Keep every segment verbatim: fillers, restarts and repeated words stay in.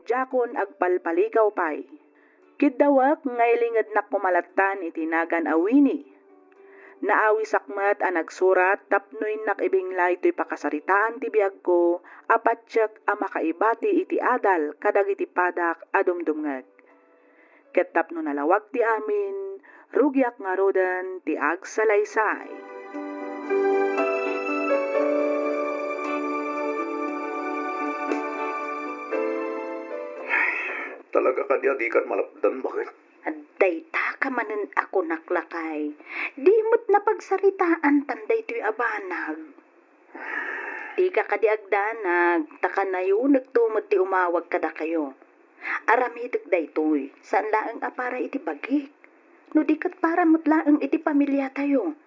diakon agpalpaligaw pay. Kiddawek nga ilingednak koma lattan iti nagan a Winnie. Naawisak met a nagsurat tapno innak ibinglay toy pakasaritaan ti biagko a patiek a makaibati iti adal kadagiti padak a dumdumngeg. Ket tapno nalawag ti amin, rugiak ngaruden ti agsalaysay. Talaga kadi a dikan malapdan, baket? Dayta ka manen a kunak, lakay. Di met napagsaritaantan daytoy a banag. Dika kadi agdanag, ta kanayonekto met ti umawag kadakayo. Aramidek daytoy, saan laeng a para iti bagik, no di ket para met laeng iti pamiliatayo.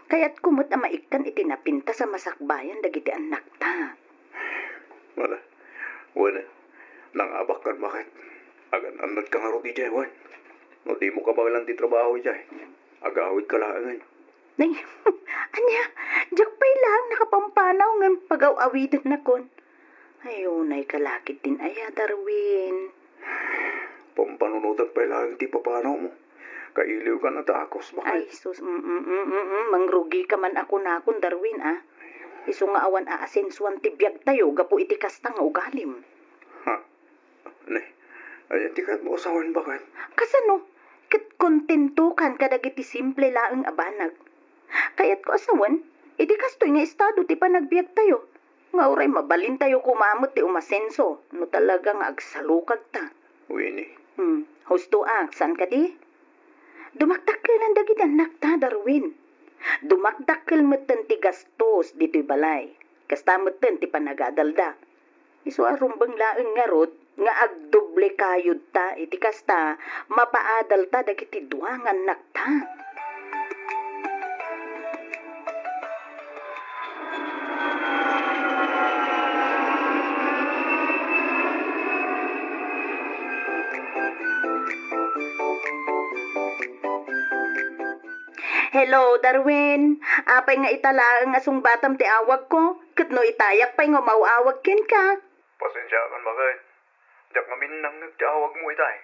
Kayatko met a maikkan iti napintas a masakbayan dagiti annakta. Wala. Wen, nangabakkan, baket? Agan-annadka ngarud idiay, wen? No dimo kabaelan ti trabaho idiay, agawidka laengen. Nay, ania, diak pay laeng nakapampanaw ngem pagaw-awidennakon. Ay, unay ka la ketdin aya, Darwin. Pampanunotek pay laeng ti papanawmo. Kailiwka a dakes, baket? Ay, sus, mm, mm, mm, mm, mm, mangrugika man a kunakon, Darwin, a. Isu nga awan aasensuan ti biagtayo gapu iti kasta nga ugalim. Ha? Ne, aya ti kayatmo a sawen, baket? Kasano? Ket kontentokan kadagiti simple laeng a banag. Kayatko a sawen, iti kastoy nga estado ti panagbiagtayo, nga uray mabalintayo koma met ti umasenso no talaga nga agsalukagta. Winnie. Hmm, husto a, saan kadi? Dumakdakkelan dagiti annakta, Darwin. Dumakdakkel metten ti gastos ditoy balay. Kasta metten ti panagadalda. Isu a rumbeng laeng ngarud nga agdoble kayodta iti kasta, mapaadalta dagiti dua nga annakta. Hello, Darwin. Apay nga ita laeng a sungbatam ti awagko? Ket no itayak pay nga umaw-awag kenka? Pasensiakan, baket. Diak ngamin nangngeg ti awagmo itay.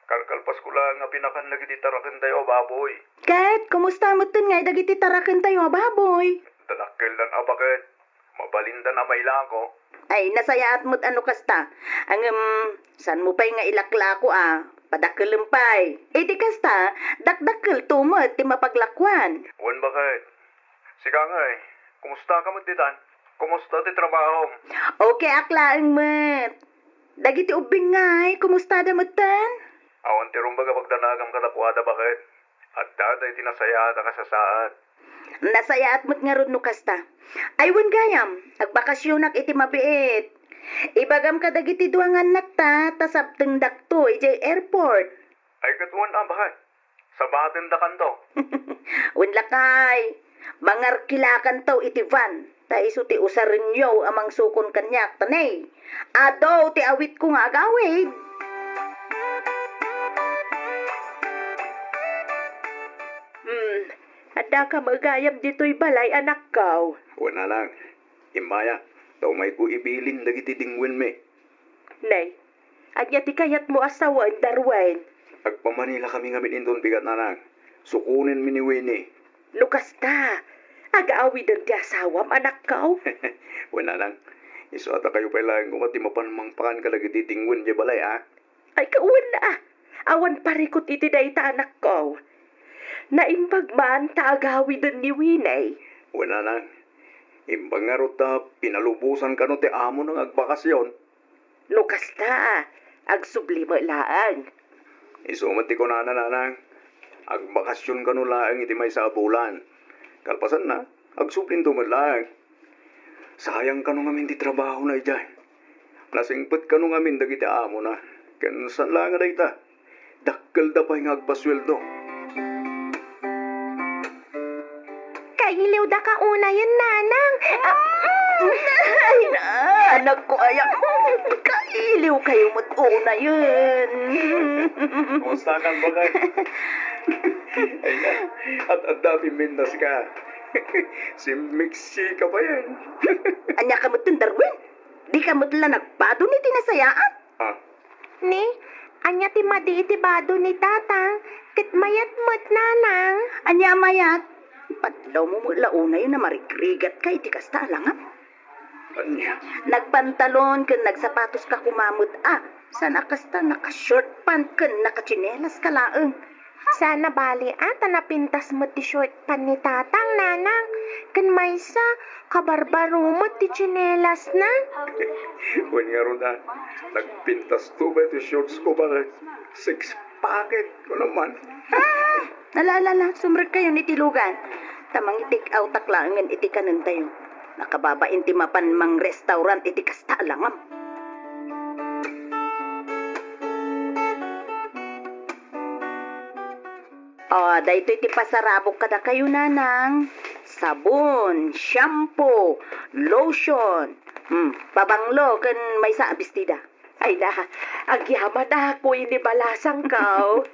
Kalkalpasko laeng a pinakan dagiti tarakentayo a baboy. Ket kumusta metten ngay dagiti tarakentayo a baboy? Dadakkeldan a, baket. Mabalindan a mailako. Ay, nasayaat met a no kasta. Ngem, saanmo pay nga ilaklako a? Padakkelem pay. Iti kasta, dakdakkelto met ti mapaglakuan. Wen, baket. Sika ngay, kumusta ka met ditan? Kumusta ti trabahom? Okay ak laeng met. Dagiti ubbing ngay, kumustada metten? Awan ti rumbeng a pagdanagam kadakuada, baket. Adda daydi nasayaat a kasasaad. Nasayaat met ngarud no kasta. Ay, wen gayam, agbakasionak iti mabiit. Ibagam kadagiti dua nga annakta, ta sabtengdakto idiay airport. Ay, ket wen a, baket. Sabatendakanto. Wen lakay, mangarkilakanto iti van, ta isu ti usarenyo a mangsukon kaniak, ta ne, adu ti awitko nga agawid. Hmm, addaka met gayam ditoy balay, anakko? Wen, nanang, immaya, ta umayko ibilin dagiti dingwenmi. Nay, ania ti kayatmo a sawen, Darwin? Agpamanilakami ngamin inton bigat, nanang. Sukonenmi ni Winnie. No kasta, agaawiden ti asawam, anakko? Wen, nanang, isu a dakayo pay laeng koma ti mapan mangpakan kadagiti dingwen idiay balay, a? Ay, kawen a. Awan parikut iti dayta, anakko. Naimbag man ta agawiden ni Winnie. Wen, nanang, imbag ngarud ta pinalubosan kano ti amona nga agbakasyon. No kasta, agsubli met laeng. Isu met ti kunana, nanang. Agbakasyon kano laeng iti maysa a bulan. Kalpasanna, agsublinto met laeng. Sayang kano ngamin ti trabahona idiay. Nasingpet kano ngamin dagiti amona. Ken saan laeng a dayta, dakkelda pay nga agpasueldo. Kailiwda ka unayen, nanang. Ah, ay, na, anakko aya. Kailiw kayo met unayen. Kumusta ka, baket? Ay na, at adda pimintas ka. Simmiksi ka pa yan. Ania ka met, Darwin? Di ka met la nagbadon iti nasayaat? Ni, ania ti madi iti bado ni Tatang? Ket mayat met, Nanang. Ania a mayat? Padlawmo met la unayen a marigrigatka iti kasta a langam. Ania? Nagpantalon ken nagsapatoska koma met a. Saan a kasta naka-short pant ken nakatsinelas ka laeng. Saan a bali a ta napintas met ti short pant ni Tatang, Nanang. Ken maysa, kabarbaro met ti tsinelasna. Wen ngarud a, nagpintasto met ti shortsko baket. Six packet, kuno man. Ah! Ala, ala, ala, sumrekkayon iti lugan. Ta mangi-take outak laengen iti kanentayo. Nakababain ti mapan mangrestaurant iti kasta a langam. O, daytoy ti pasarabok kadakayo, Nanang. Sabon, shampoo, lotion, hmm, pabanglo, ken maysa a bestida. Ay da, agyamanak wen ni balasangko.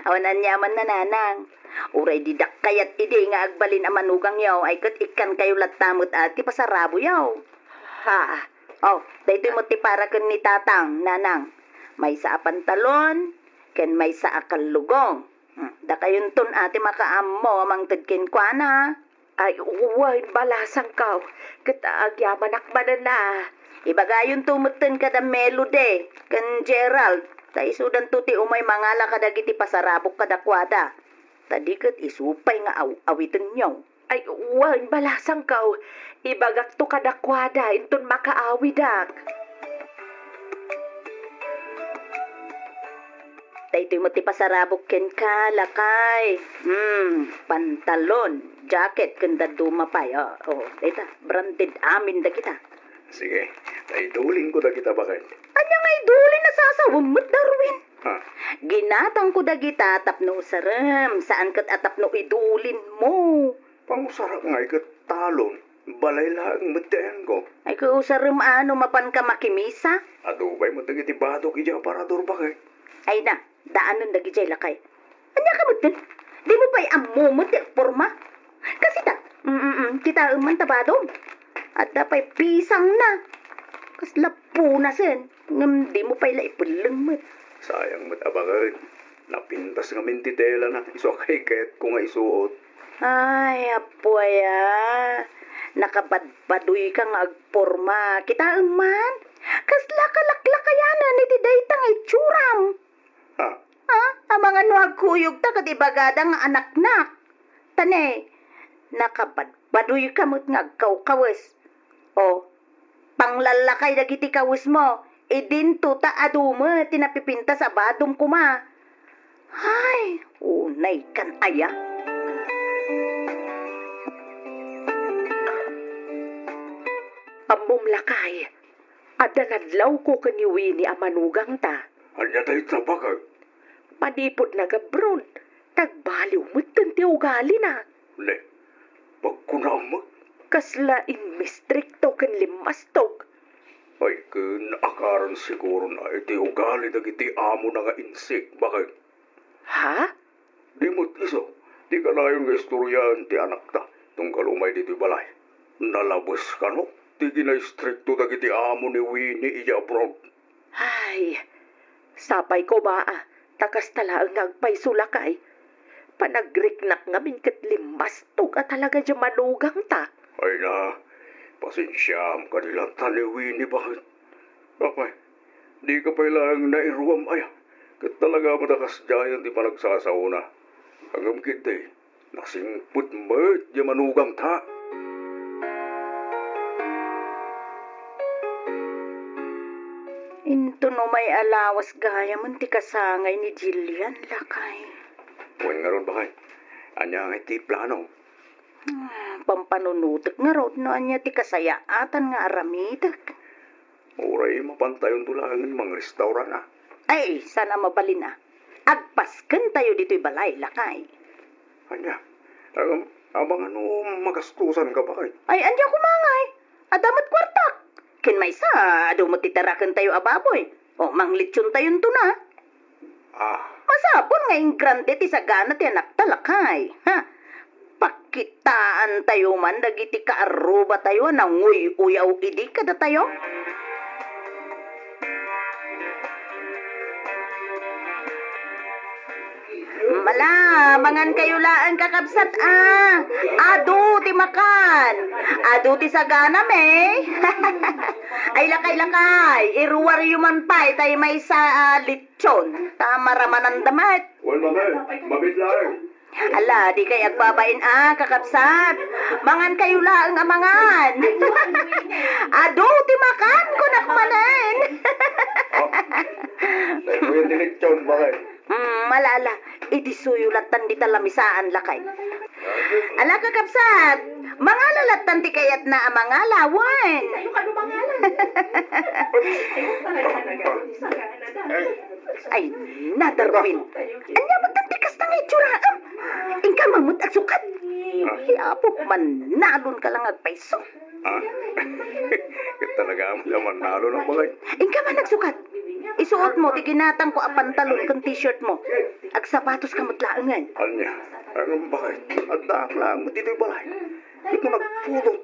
Awan aniaman, Nanang. Uray didak kayat idi nga agbalin a manugangyo, ay ket ikkankayo latta met a ti pasaraboyo. Ha? O, daytoy met ti para ken ni Tatang, Nanang. Maysa a pantalon, ken maysa a kallugong. Hmm, dakayonton a ti makaammo a mangted kenkuana. Ay, wen, balasangko, ket agyamanak manen a. Ibagayonto metten kada Melody ken Gerald, ta isudanto ti umay mangala kadagiti pasarabok kadakuada. Ta di ket isu pay nga aw-awitenyo. Ay, wen, balasangko, ibagakto kadakuada inton makaawidak. Daytoy met ti pasarabok kenka, lakay. Hmm, pantalon, jacket, ken dadduma pay. O, o, dayta, branded amin dagita. Sige, ta idulinko dagita baket. Ania nga idulin a sasawem met, Darwin? Ha? Ginatangko dagita tapno usarem, saan ket a tapno idulinmo. Pangusarak ngay ket talon, balay laeng met ti ayanko. Ay, ket usarem a no mapanka makimisa? Adu pay met dagiti badok idiay aparador, baket. Ay na, daanen dagidiay, lakay. Ania ka metten? Dimo pay ammo met ti agporma? Kasita, mm, mm, kitaem man ta badom. Adda pay pisangna. Kasla punasen, ngem dimo pay la ipelleng met. Sayang met a baket. Napintas ngamin ti telana, isu a kayatko nga isuot. Ay, apo aya, nakabadbadoyka nga agporma. Kitaem man, kasla kalaklakayanan iti dayta nga itsuram. Ha? Ha? Amangan no agkuyogta ket ibagada nga anaknak. Ta ne, nakabadbadoyka met nga agkawkawes. O, panglallakay dagiti kawesmo, idinto ta adu met ti napipintas a badom koma. Ay, unaykan aya. Ammom, lakay, adda nadlawko ken ni Winnie a manugangta. Ania dayta, baket? Manipud nag-abroad, nagbaliw metten ti ugalina. Ne, pagkunaam met? Kasla immistrikto ken limmastog. Ay, ken akaran siguron a iti ugali dagiti amona nga insik, baket. Ha? Di met isu ti kanayon nga istoryaen ti anakta tunggal umay ditoy balay. Nalabes kano ti kinaistrikto dagiti amo ni Winnie idiay abroad. Ay, sapay koma a, ta kasta laeng nga agpayso, lakay. Panagriknak ngamin ket limmastog a talaga diay manugangta. Ay na, pasensiaam kadi latta ni Winnie, baket. Apay, dika pay laeng nairuam aya, ket talaga met a kasdiayen ti panagsasaona. Ngem ketdi, nasingpet met diay manugangta. Inton umay a lawas gayamen ti kasangay ni Jillian, lakay. Wen ngarud, baket, ania ngay ti plano? Hmm, pampanunotek ngarud no ania ti kasayaatan nga aramidek. Uray mapantayonto laengen mangrestaurant a. Ay, saan a mabalin a. Agpaskentayo ditoy balay, lakay. Ania? Am-, amangan no magastosanka, baket? Ay, ania koma ngay? Adda met kuartak. Ken maysa, adu met ti tarakentayo a baboy. O, manglitsontayonto na. Ah. Masapul nga ingrande ti sagana ti anakta, lakay. Ha? Pakitaantayo man dagiti kaarrubatayo a nanguy-uyaw idi kadatayo. Ala, mangan kayo laeng, kakabsat, a. Adu ti makan. Adu ti saganam, e. Ay, lakay, lakay. Iruaryo man pay tay maysa a litson. Ta maramananda met. Wen, mami, mabit laeng. Ala, di kay agbabain, a, kakabsat. Mangan kayo laeng a mangan. Adu ti makan, kunak manen. Ay, wen, ti litson, bakit? Hmm, ala, ala. Idisuyo lattan dita lamisaan, lakay. Ala, kakabsat, mangala lattan ti kayatna a mangala, wen. Ay, na, Darwin. Ania met ti kasta nga itsuraem? Inka met agsukat. Ay, apo, mannalon ka lang agpayso. Ah? Talaga, mannalon, a, balay. Inka man agsukat. Isuot mo ti ginatangko a pantalon ken t-shirt mo. Agsapatos ka met laengen. Ania? Ngem bakit? Addaak laeng met ditoy balay. Ket no nagpudot,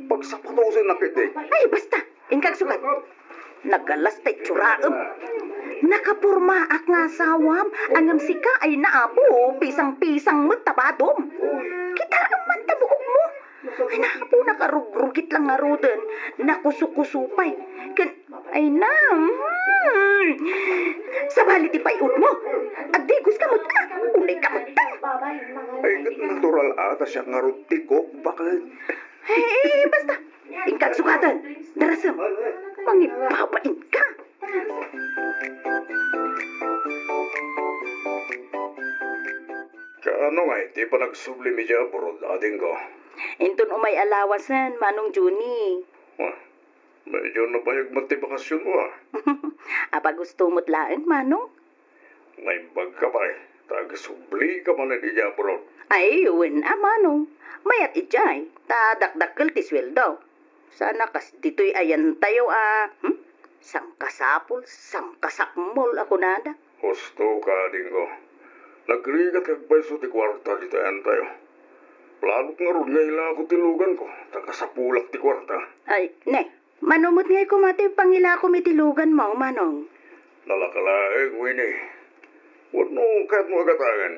pagsapatosennak iti. Ay, basta! Inka agsukat. Nagalas ta itsuraem. Nakapormaak nga asawam, ngem sika ay naapo, pisang-pisang met ta badom. Kitaem man ta buokmo. Ay, napo, nakarugrugit lang ngaruden, nakusukuso pay. Ken, ay na, hmm. Sabali ti pay-otmo. Agdigos ka met, a. Unay ka met, a. Ay, ket natural a ta siak ngarud ti kok, baket. Ay, eh, basta. Inka agsukaten. Darasem. Mangibabain ka. Kaano ngay ti panagsublim idiay abroad, adingko? Inton umay a lawasen, Manong Juni. Ah, medyo nabayag met ti bakasionmo, a. Apa gusto met laeng, Manong? Naimbag ka pay, ta agsubli ka manen idiay abroad. Ay, wen a, Manong. Mayat idiay, ta dakdakkel ti sueldo. Sana kas ditoy ayantayo a, hmm? Sangkasapul, sangkasakmol a kunada. Husto ka, adingko. Nagrigat nga agpayso ti kuarta ditoy ayantayo. Planok ngarud nga ilako ti luganko, ta kasapulak ti kuarta. Ay, ne, mano met ngay koma ti pangilakom iti luganmo, Manong? Nalaka laeng, Winnie. Wenno kayatmo a gatangen?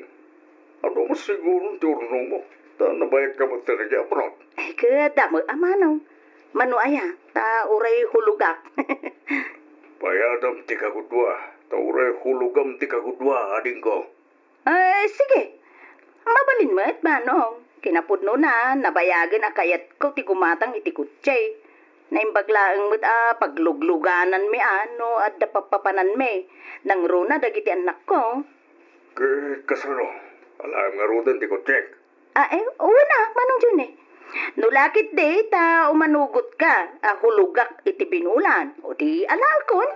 Adu met siguro ti urnongmo, ta nabayag ka met idiay abroad. Ay, ket damo a, Manong. Mano aya, ta uray hulogak. Bayadam ti kagudua, ta uray hulogam ti kagudua, adingko. Ay, sige. Mabalin met, Manong. Kinapudnona, nabayagen a kayatko ti gumatang iti kotse. Naimbag laeng met a pagluglugananmi a no adda pappapananmi. Nangruna dagiti annakko. Ket kasano? Alaem ngaruden ti kotsek? A, e, wen a, Manong Juni. No lakit di, ta umanugotka a hulogak iti binulan, o di alaekon.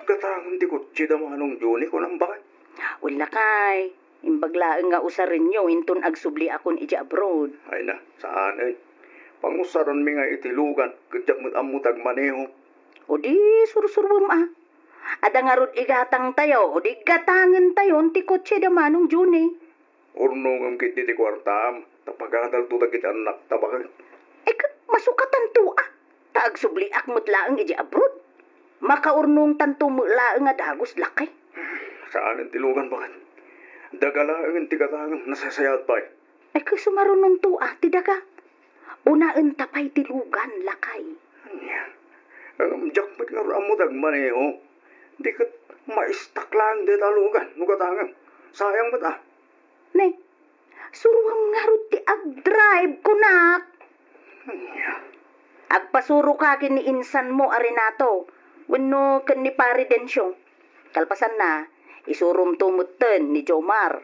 Gatangen ti kotseda, Manong Juni, kunam baket? Wen lakay, imbag laeng nga usarenyo inton agsubliakon idiay abroad. Ay na, saanen. Pangusaranmi nga iti lugan, ket diak met ammo ti agmaneho. O di, sursuruem a. Adda ngarud igatangtayo, o di gatangentayon ti kotseda, Manong Juni. Urnongem ketdi ti kuartam, ta pagadalto dagiti annakta baket. E, ket masukatanto a, ta agsubliak met laeng idiay abroad. Makaurnongtanto met laeng a dagus, lakay. Saanen ti lugan baket. Daga laengen ti gatangem, nasasayaat pay. E, ket sumarunonto a ti daga. Unaenta pay ti lugan, lakay. Ania? Ngem diak met ngarud ammo ti agmaneho. Di ket maistak laeng dayta a lugan no gatangem. Sayang met a. Ne, suroam ngarud ti agdrive, kunak. Ania? Agpasuroka ken ni insanmo a Renato wenno ken ni Pare Dencio. Kalpasanna, isuromto metten ni Jomar.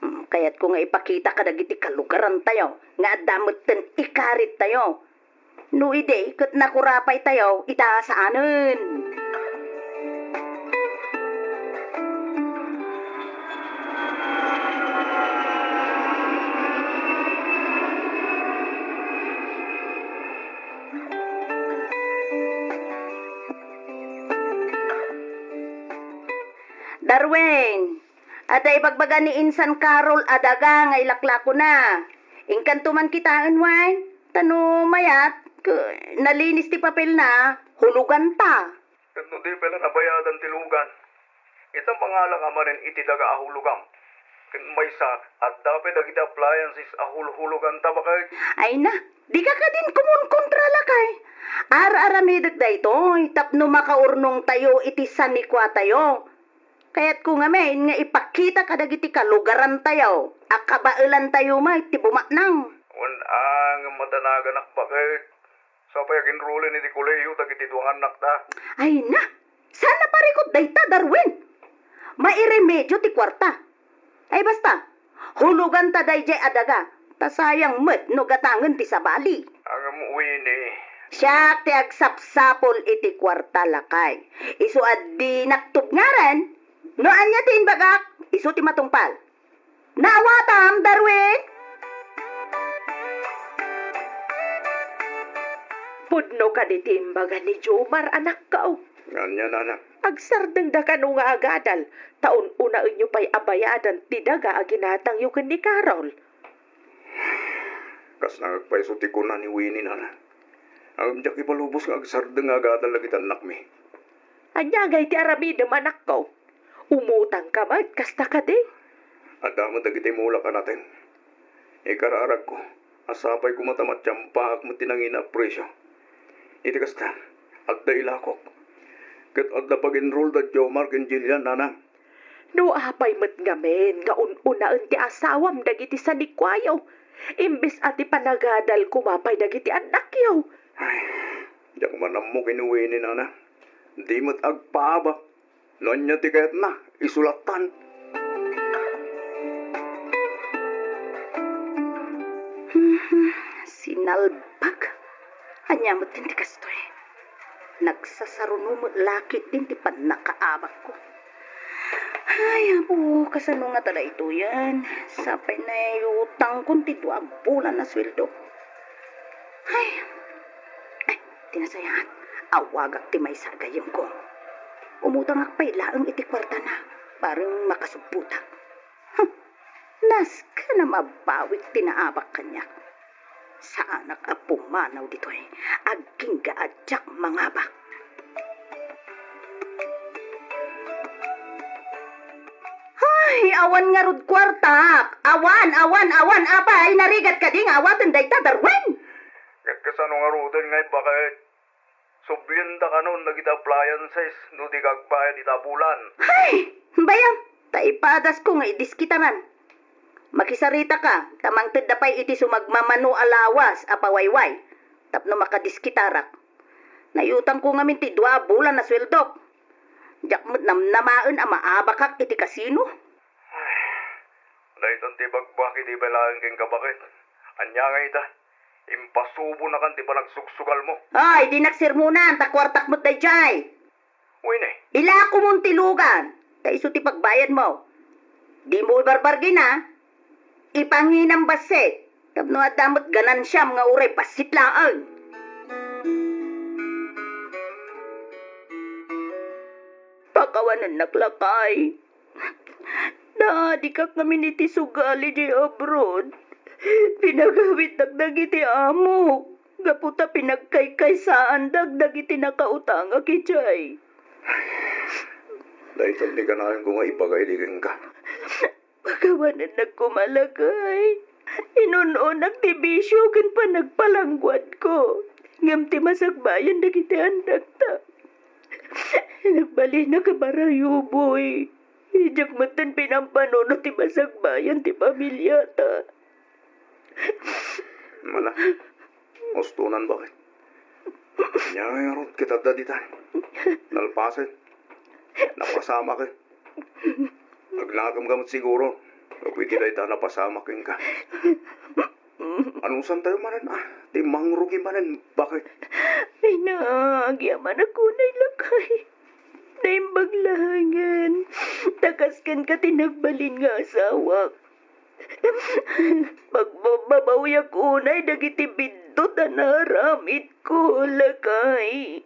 Hmm, kayatko nga ipakita kadagiti kalugarantayo nga adda metten ikarittayo. No idi ket nakurapaytayo ita saanen. Darwin, adda ibagbaga ni Insan Carol a daga nga ilaklakona. Inkanto man kitaen, wen? Ta no mayat, k-, nalinis ti papelna, huloganta. Ket no di pay la nabayadan ti lugan, ita mangalaka manen iti daga a hulogam. Ket maysa, adda pay dagiti appliances a hulhuloganta, baket. Ay na, dika kadin kumunkontra, lakay. Ar-aramidek daytoy tapno makaurnongtayo iti sanikuatayo. Kayatko ngamin nga ipakita kadagiti kalugarantayo a kabaelantayo met ti bumaknang. Wen, a, ngem madanaganak, baket. Sapay aginrulen iti kolehiyo dagiti dua nga annakta. Ay na, saan a parikut dayta, Darwin. Mairemedio ti kuarta. Ay basta, huloganta daydiay a daga, ta sayang met no gatangen ti sabali. Ngem, Winnie. Siak ti agsapsapul iti kuarta, lakay. Isu a dinak tubngaran. No ania ti imbagak, isu ti matungpal. Naawatam, Darwin? Pudno kadi ti imbaga ni Jomar, anakko. Ania, nana? Agsardengda kano nga agadal, ta un-unaenyo pay a bayadan ti daga a ginatangyo ken ni Carol. Kas nangagpayso ti kuna ni Winnie, nana. Ngem diak ipalubos nga agsardeng nga agadal dagiti annakmi. Ania ngay ti aramidem, anakko? Umutangka met, kasta kadi? Adda met dagiti mulak a nateng. Ikararagko a sapay koma ta matiampaak met ti nangina a presio. Iti kasta, adda ilakok. Ket adda pag-enroll da Jomar ken Jillian, nana. No apay met ngamin nga un-unaen ti asawam dagiti sanikuayo, imbes a ti panagadal koma pay dagiti annakyo? Ay, diak man ammo ken ni Winnie, nana. Di met agpaabak. No ania ti kayatna, isu lattan. Sinalbag. Ania met ti kastoy? Nagsasaruno met la ketdin ti pannakaabakko. Ay, Apo, kasano ngata daytoyen? Sapay naiyutangkon ti dua a bulan a sueldo. Ay, ay, ti nasayaat, awagak ti maysa a gayyemko. Umutangak pay laeng iti kuartana, bareng makasubbotak. Hm, nasken a mabawik ti naabak kaniak. Saanak a pumanaw ditoy, agingga a diak mangabak. Ay, awan ngarud kuartak. Awan, awan, awan. Apay, narigat kadi nga awaten dayta, Darwin? Ket kasano ngaruden nga ibaket? Sublienda kanon dagiti appliances no di ka agbayad ita a bulan. Ay, bayam, ta ipadasko nga idiskitaran. Makisaritaka, ta mangtedda pay iti sumagmamano a lawas a pawayway, tapno makadiskitarak. Naiyutangko ngamin ti dua a bulan a sueldok. Diak met namnamaen a maabakak iti kasino. Ay, daytan ti ibagbagi ti balaen kenka, baket. Ania nga ita? Impasubonakan ti panagsugsugalmo. Ay, dinak sermonan, ta kuartak met daydiay. Winnie. Ilakomon ti lugan, ta isu ti pagbayadmo. Dimo ibarbargin, a. Ipanginam bassit, tapno adda met ganansiam nga uray bassit laeng. Pakawanennak, lakay. Naadikak ngamin iti sugal idiay abroad. Pinagawidnak dagiti amok gapu ta pinagkaykaysaandak dagiti nakautangak idiay. Dayta ti kanayon ko nga ibaga idi kenka. Pakawanennak koma, lakay. Inun-onak ti bisio ken panagpalangguadko. Ngem ti masakbayan dagiti annakta. Nagbalinak a barayuboy. Diak metten pinampanunot ti masakbayan ti pamiliata. Mana, ustonan, baket. Ania ngarud ket adda dita? Nalpasen. Napasamaken. Agnakem ka met siguro. Gapu iti dayta napasamak kenka. Anusantayo manen, a, ti mangrugi manen, baket? Ay, naagiamannak unay, lakay. Naimbag laengen. Ta kas kenka ti nagbalin nga asawak. Pagbababawyak unay dagiti biddut a naaramidko, lakay.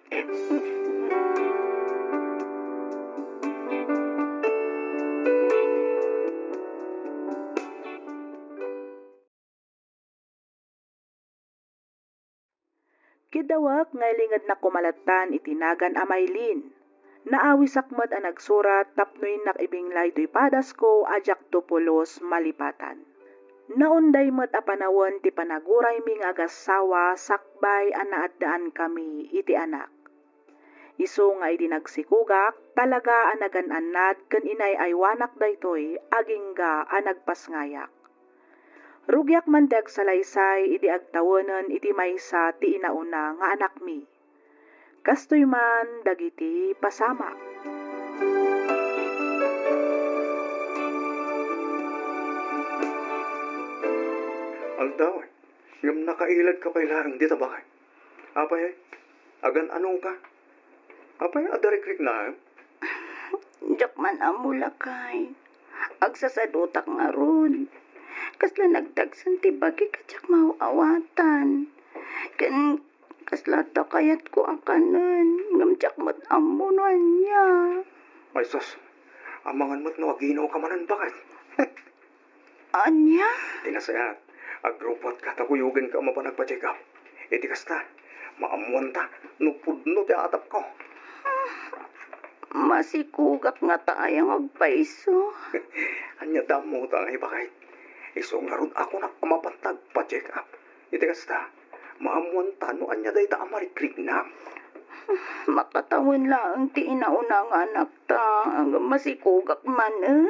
Kiddawak nga ilingednak koma lattan iti nagan a Maylin. Naawisak met a nagsurat tapno innak ibinglay toy padasko a diakto pulos malipatan. Naunday met a panawen ti panaguraymi nga agassawa sakbay a naaddaankami iti anak. Isu nga idi nagsikugak, talaga a nagan-annad ken inay-aywanak daytoy agingga a nagpasngayak. Rugiak man ti agsalaysay idi agtawenen iti maysa ti inauna nga anakmi. Kastoy man dagiti pasamak. Aldaw, ngem nakailadka pay laeng dita baket. Apay, agan-anoka? Apay, adda rikriknaem? Diak man ammo, lakay. Agsasadutak ngarud. Kasla nagdagsen ti bagik a diak maaw-awatan. Ken kasla adda kayatko a kanen, ngem diak met ammo no ania. Ay sus, amangan met no aginawka manen, baket. Ania? Ti nasayaat, agrupotka ta kuyogenka a mapan agpa-check up. Iti kasta, maammoanta no pudno ti atapko. Masikugak ngata aya nga agpayso? Ania ti ammota, baket? Isu ngarud a kunak a mapanta agpa-check up. Iti kasta, maammoanta no ania dayta a marikriknak. Makatawen laeng ti inauna nga anakta, ngem masikugak manen.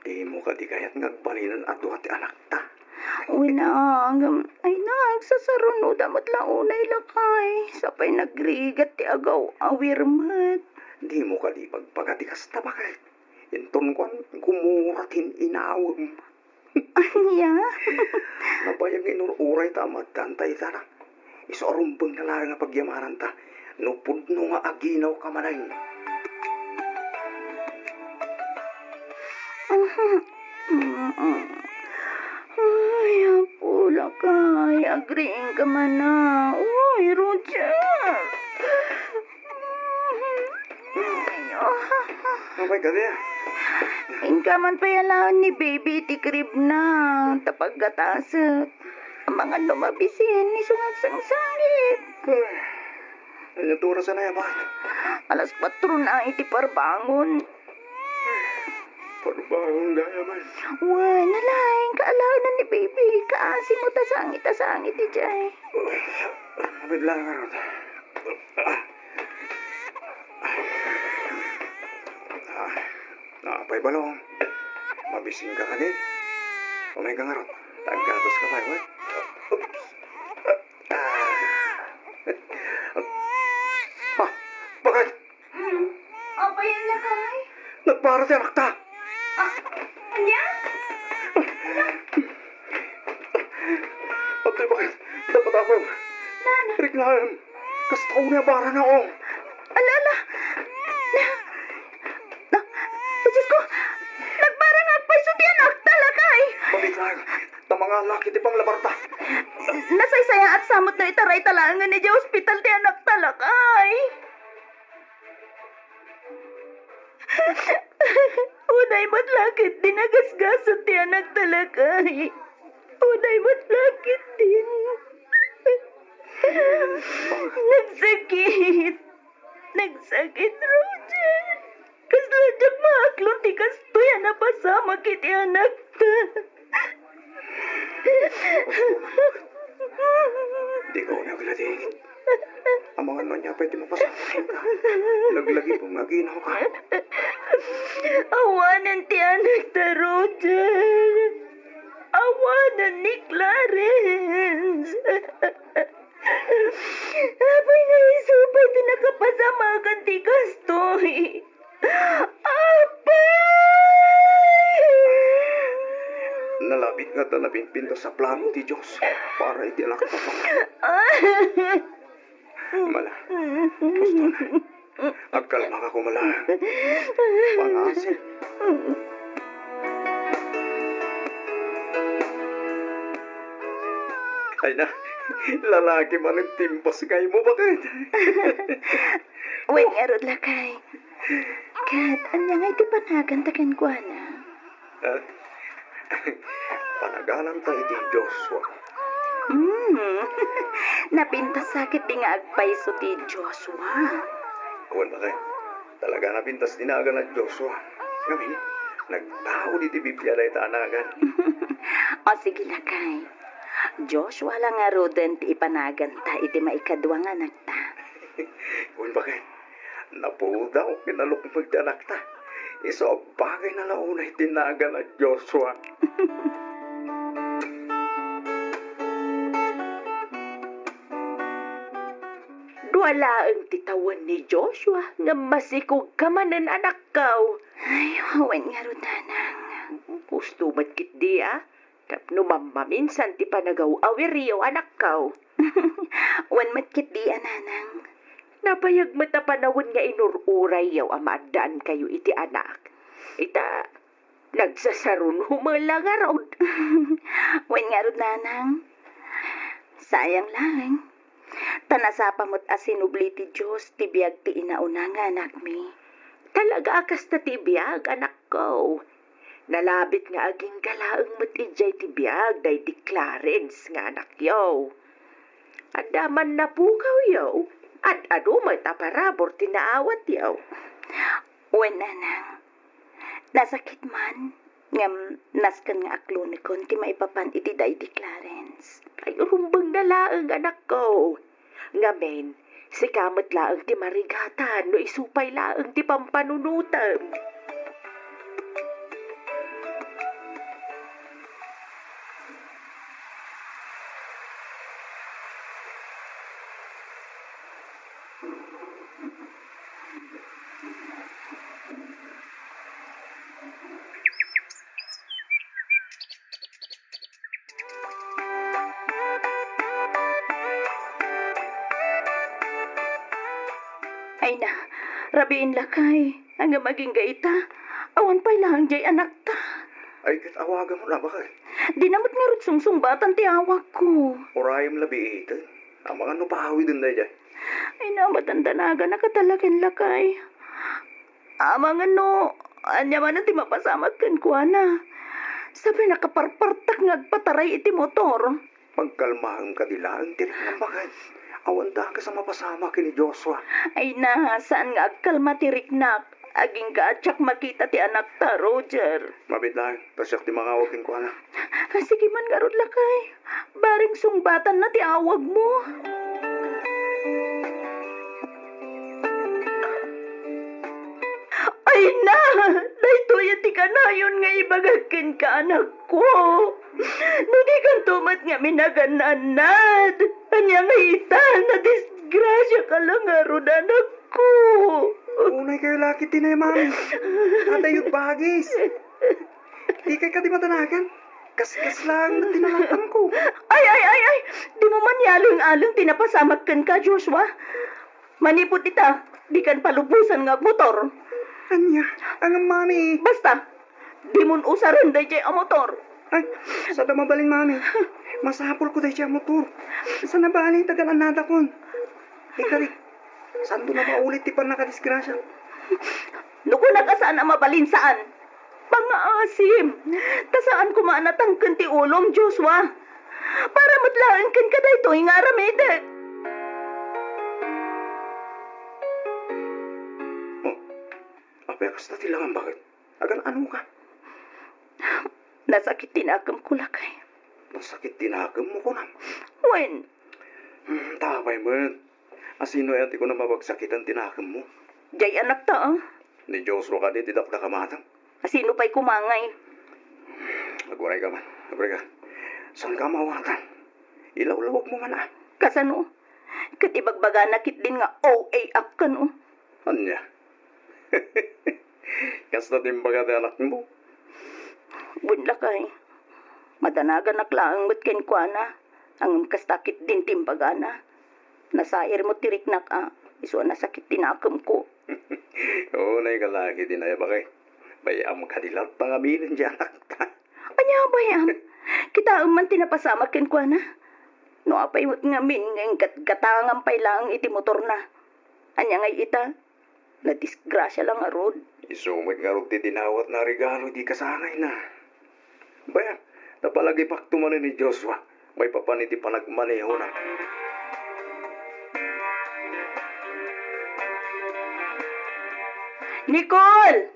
Dimo kadi kayat nga agbalinen a dua ti anakta? Wen a, ngem, ay na, agsasarunoda met la unay, lakay. Sapay nagrigat ti agaw-awir met. Dimo kadi pagpagati kasta, baket? Inton kuan, gumura ti inawem. Ania? Napay nga inur-urayta a maaddanta ita na. Isu a rumbengna laeng a pagyamananta no pudno nga aginawka manen. Ay, Apo, lakay, agriingka man a. Uy, Roger! Apay kadi? Inka man pay alaen ni baby iti crib na, ta paggatasek. Amangan no mabisin, isu nga agsangsangit. Ay, ania ti oras a nayabat? Alas kuatro na iti parbangon. Parbangon gayam. Wen, ala, inka alaen ni baby, kaasi mo ta sangit a sangit idiay. Apay laeng ngarud. Ah. Ah, apay balong? Mabisinka kadi? Umayka ngarud. Aggatos ka pay, wen? Oops. Ah. Ah, baket? Apay, lakay? Nagbara ti anakta. Ah, ania? Apay, baket? Dapat ako. Nana. Riknaem. Kasta unay a barana, o. Ala, ala. Na, na, Diyos ko, nagbara nga agpayso ti anakta, lakay. Mabiit laeng, ta mangalak iti panglabarta. Nasaysayaat sa met no itarayta laengen idiay ospital ti anakta, lakay. Unay met la ketdi nagasgasat ti anakta, lakay. Unay met la ketdin. Nagsakit. Nagsakit, Roger. Kasla diak maaklon ti kastoy a napasamak iti anakta. Dika unay agladingit. Amangan no ania pay ti mapasamak kenka. Laglagipem nga aginawka. Awanen ti anakta, Roger. Awanen ni Clarence. Apay nga isu pay ti nakapasamakan ti kastoy? Apay! Nalabit nga ta napinpintas a plano ti Dios para iti anakta. Mala, gusto na. Agkalmaka koma laeng. Pangasim. Ay na, lalaki manen ti imbasgaymo, baket. Wen ngarud, lakay. Ket ania ngay ti panaganta kenkuana? Ah, panagananta iti Joshua. Hmm. Napintas sa ketdi nga agpayso ti Joshua. Wen, baket. Talaga napintas ti nagan a Joshua. Ngamin, nagtaud iti Biblia dayta a nagan. O, sige, lakay. Joshua la ngaruden ti ipanaganta iti maikadua nga anakta. Wen, baket, napudaw ken nalukmeg ti anakta. Isu a bagayna la unay ti nagan a Joshua. Dua laeng ti tawen ni Joshua ngem masikogka manen, anakko. Ay, wen ngarud, nanang. Husto met ketdi a. Tapno mammaminsan ti panagaw-awiryo, anakko. Wen met ketdi a, nanang. Nabayag met a panawen nga inur-urayyo a maaddaankayo iti anak. Ita, nagsasarunho met la ngarud. Wen ngarud, nanang. Sayang laeng. Ta nasapa met a sinubli ti Dios ti biag ti inauna nga anakmi. Talaga a kasta ti biag, anakko. Nalabit nga agingga laeng met idiay ti biag daydi Clarence nga anakyo. Adda man napukawyo, ad-adu met a parabur ti naawatyo. Wen, nanang. Nasakit man, ngem nasken nga aklonekon ti maipapan iti daydi Clarence. Ay, rumbengna laeng, anakko. Ngamin, sika met laeng ti marigatan no isu pay laeng ti pampanunotem. Ay na, rabiin, lakay. Ngem agingga ita, awan pay laeng diay anakta. Ay, ket awagamon a, baket. Dina met ngarud sungsungbatan ti awagko. Urayem la biiten. Amangan no paawiden daydiay. Ay, namatandanagan a katalaken, lakay. Amangan no ania manen ti mapasamak kenkuana. Sapay nakaparpartak nga agpataray iti motor. Pagkalmaem kadi laeng ti riknam, baket. Awan dakes a mapasamak ken ni Joshua. Ay na, saan nga agkalma ti riknak. Agingga a diak makita ti anakta, Roger. Mabiit laeng, ta siak ti mangawag kenkuana. Sige man ngarud, lakay. Bareng sungbatanna ti awagmo. Ay na! Daytoy ti kanayon nga ibagak kenka, anakko. No dikanto met ngamin agan-annad, ania nga ita, nadisgrasiaka la ngarud, anakko. Unay kayo la ket ti nayaman. Adayo bagis. Dikay kadi madanagan. Kaskas laeng ti nalak-amko. Ay, ay, ay, ay! Dimo man ialeng-aleng ti napasamak kenka, Joshua. Manipud ita, dikan palubosan nga agmotor. Ania? Ngem, mami. Basta, dimon usaren daydiay a motor. Ay, saan a mabalin, mami. Masapulko daydiay a motor. Saan a bali, agan-annadakon. Ikari, saanto a maulit ti pannakadisgrasia. No kunak a saan a mabalin, saan. Pangaasim. Ta saan koma a natangken ti ulom, Joshua. Para met laeng kenka daytoy nga aramidek. Oh, apay a kasta ti langam, baket? Agan-anoka? Nasakit ti nakemko, lakay. Nasakit ti nakemmo, kunam? Wen. Hmm, ta apay met? Asino aya ti kunam a pagsakitan ti nakemmo? Diay anakta, a. Ni Joshua kadi ti dakdakamatam? Asino pay koma ngay? Agurayka man, agurayka. Saanka a maawatan? Ilawlawagmo man, a. Kasano? Ket ibagbagana ketdin nga O A ak kano. Ania? Kasta ti imbaga ti anakmo? Wen, lakay. Madanaganak laeng met kenkuana. Ngem kasta ketdin ti imbagana. Nasairmo ti riknak a isu a nasakit ti nakemko. Unay ka la ketdin aya, baket. Bay-am kadi latta nga aminen diay anakta. Ania a bay-am? Kitaem man ti napasamak kenkuana. No apay met ngamin nga inggatgatangam pay laeng iti motorna. Ania ngay ita? Nadisgrasia la ngarud. Isu met ngarud ti dinawatna a regalo idi kasangayna. Bay-am, napalagipakto manen ni Joshua maipapan iti panagmanehona. Nicole!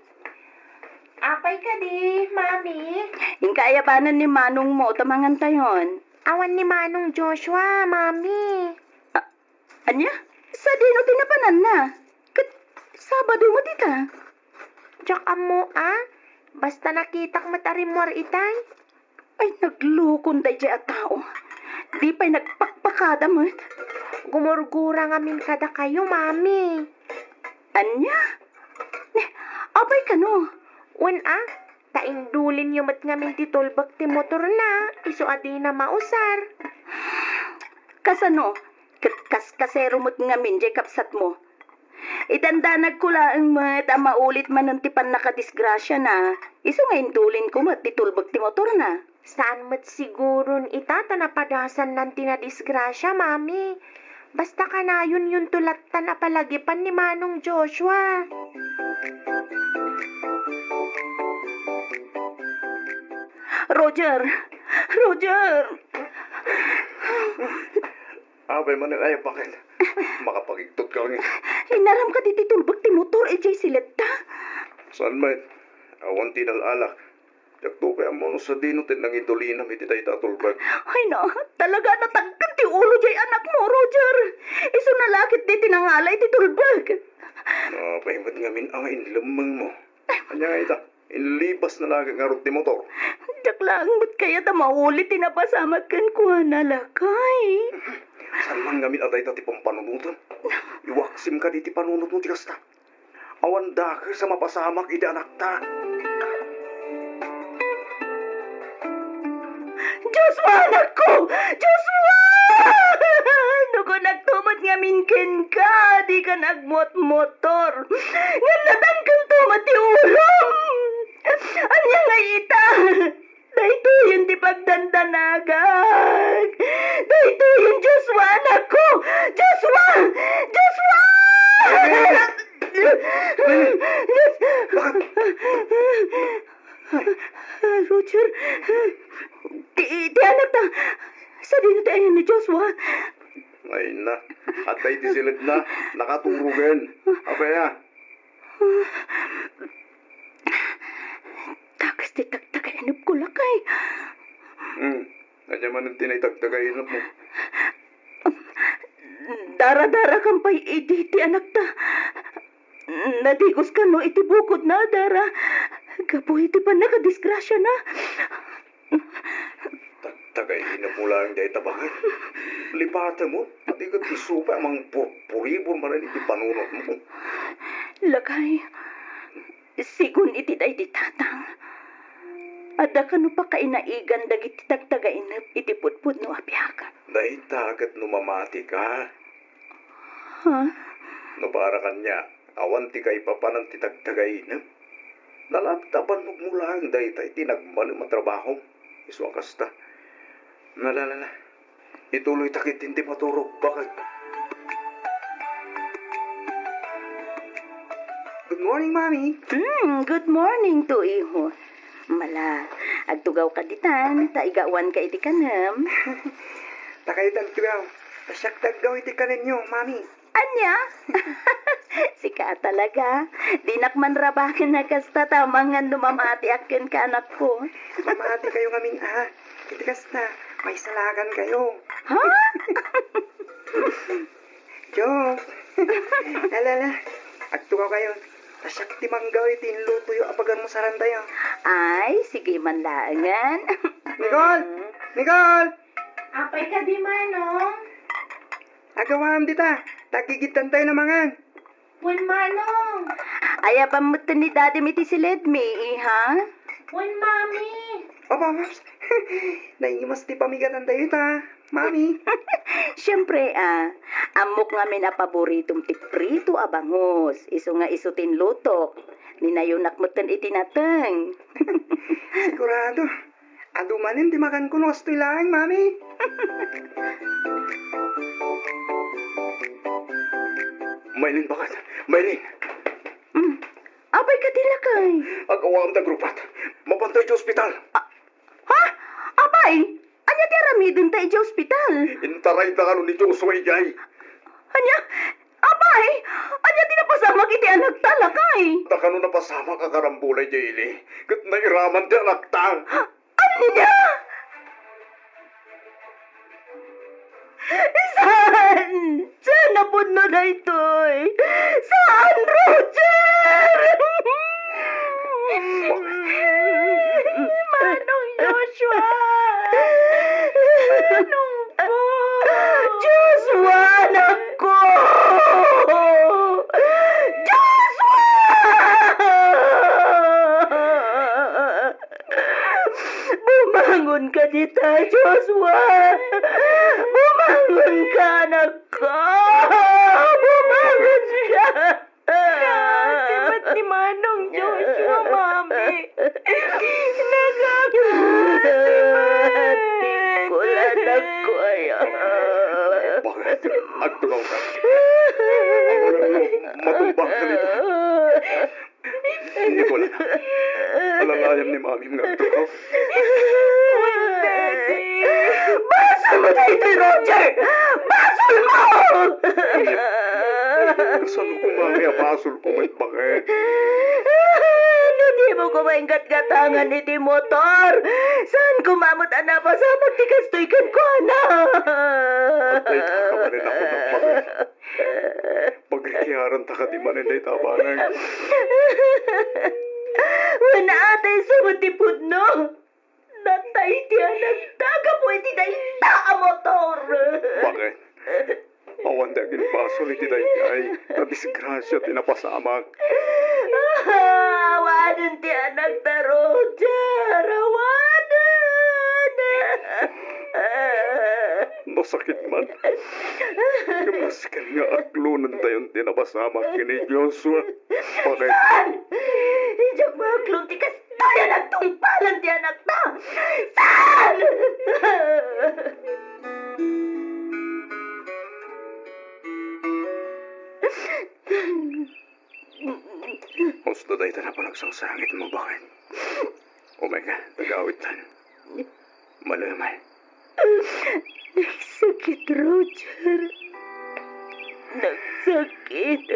Apay kadi, Mami? Inka ayabanan ni manongmo ta mangantayon. Awan ni Manong Joshua, Mami. A-, ania? Sadino ti napananna? Ket Sabado met ita. Diak ammo, a. Basta nakitak met a rimmuar itay. Ay, naglukon daydiay a tao. Di pay nagpakpakada met. Gumurgura ngamin kadakayo, Mami. Ania? Ne, apay kano? Wen a, ta indulinyo met ngamin ti tulbek ti motorna, isu a dina mausar. Kasano? Ket kaskasero met ngamin diay kabsatmo. Idandanagko laeng met a maulit manen ti pannakadisgrasiana, isu nga indulinko met ti tulbek ti motorna. Saan met siguron ita ta napadasannan ti nadisgrasia, Mami. Basta kanayonyonto lattan a palagipan ni Manong Joshua. Roger! Roger! Apay manen, ay, baket? Makapagigtot ka lang. Inaram ka diti tulbek ti motor, idiay siletta? Saan met? Awan ti nal-alak. Diakto pay ammo no sadino ti nangidulinam iti dayta a tulbek. Ay na, talaga nataggen ti ulo diay anakmo, Roger. Isuna la ketdi ti nangala iti tulbek. Apay met ngamin a nga inlemmengmo? Ania nga ita? Inlibasna la ngarud ti motor. Diak laeng met kayat a maulit ti napasamak kenkuana, lakay. Saan man ngamin a dayta ti pampanunotem? Iwaksim kadi ti panunotmo ti kasta. Awan dakes a mapasamak iti anakta. Joshua, anakko! Joshua! No kunakto met ngamin kenka, dika agmotmotor. Ngem natangkento met ti ulom. Ania ngay ita? Daytoyen ti pagdandanagak. Daytoyen, Joshua, anakko! Joshua! Joshua! Roger, ti, ti anakta, sadino ti ayan ni Joshua? Ay na, adda iti siledna, nakaturogen. Apay a? Dakes ti tagtagainepko, lakay. Hmm, ania manen ti naitagtagainepmo? Daradarakan pay idi ti anakta. Nadigos kano iti bukodna, Dara, gapu iti pannakadisgrasiana. Tagtagainepmo laeng dayta, baket. Lipatemon, ket isu pay a mangpurpuribor manen iti panunotmo. Lakay, sigun iti daydi tatang, adda kano pakainaigan dagiti tagtagainep iti pudpudno a biag. Dayta ket no mamatika. Ha? No para kaniak, awan ti kaipapanan ti tagtagainep. Nalabit a bannogmo laeng dayta iti nagmalem a trabahom. Isu a kasta. Nalalala. Ituloyta ketdin ti maturog, baket. Good morning, Mami. Hmm, good morning to iho. Mala, agtugawka ditan, ta igawanka iti kanem. Ta kayat agtugaw, ta siak ti aggaw iti kanenyo, Mami. Ania? Sika talaga. Dinak manrabaken a kasta ta amangan no mamatiak kenka, anakko. Mamatikayo ngamin a. Iti kasta, maisalakankayo. Ha? Joke. Ala, ala. Agtugawkayo. Ta siak ti manggaw iti inlutoyo a pagarmusarantayo. Ay, sige man laengen. Nicole! Nicole! Apay kadi, Manong? Agawam dita, ta aggigidtantayon a mangan. Wen, Manong. Ayaban metten ni Daddy iti siledmi, iha? Wen, Mami. Opo, opo. Naimas ti pamigatantayo ita, Mami. Siempre, a. Ammok ngamin a paboritom ti prito a bangus. Isu nga isu ti inlutok. Ninayonak metten iti nateng. Sigurado. Adu manen ti makanko no kastoy laeng, Mami. Maylin, baket. Maylin. Mm. Apay kadi, lakay? Agawam ti agrupat. Mapantay ti ospital. A-, ha? Apay? Ania ti aramidenta idiay ospital? Intarayda kano ni Joshua idiay. Ania? Apay? Ania ti Napasamak iti anakta, lakay. Ta kano napasamak a karambola idiay ili, ket nairaman ti anakta. Ania? Saan! Saan a pudno daytoy! Saan, Roger! Manong Joshua! Manong Joshua, anakko! Joshua! Bumangon ka dita, Joshua! Bumangon ka, anakko! Bumangon ka! Nasibat ni Manong Joshua, Mami. Nagakasibat. Tingkol, anakko, aya. Bakit? Agtugaw ka. Ang ulo mo, matumbang ka dito. Nicola, alalayan ni Mami nga agtugaw. Basol mo daytoy, Roger! Basol mo! Kasano ko nga nga basol ko met, bakit? No dimo koma inggatgatangan iti motor, saan koma met a napasamak ti kastoy kenkuana? Patay ka, kabalinakon, bakit? Pagrikiaranta kadi manen dayta a banag. Wen, atay, isu met ti pudno. Natay ti anakta gapu iti dayta a motor. Bakit? Awan ti agimbasol iti daydiay. Ta disgrasia ti napasamak. Awanen ti anakta, Roger. Awanen. Nasakit man. Ngem nasken nga aklonentayon ti napasamak ken ni Joshua. Bakit? Saan? Diak maaklon ti kastoy a nagtungpalan ti anakta. Saan? Husto dayta a panagsangsangitmo, bakit? Umayka, taga-awittan. Malamay. Nagsakit, Roger. Nagsakit.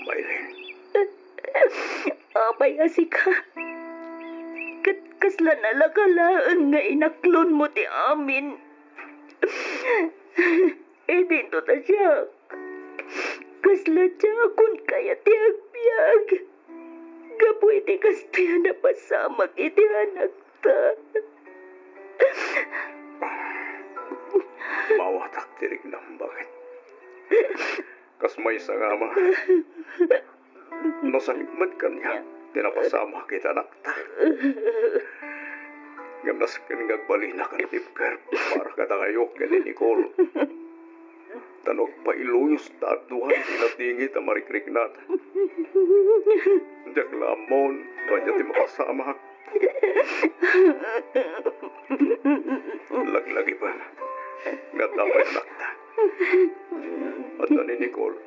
Maylin. Apay a sika? Ket kasla nalaka laeng nga inaklonmo ti amin. Idinto ta siak. Kasla diakon kayat ti agbiag. Gapu iti kastoy a napasamak iti anakta. Maawatak ti riknam, bakit? Kas maysa nga ama, nasakit met kaniak ti napasamak iti anakta. Ngem nasken nga agbalinak a natibker para kadakayo ken ni Nicole. Ta no agpailuyos ta adwan ti natingit a marikriknata, diak la ammon no ania ti mapasamak. Laglagipem nga adda pay anakta. Adda ni Nicole.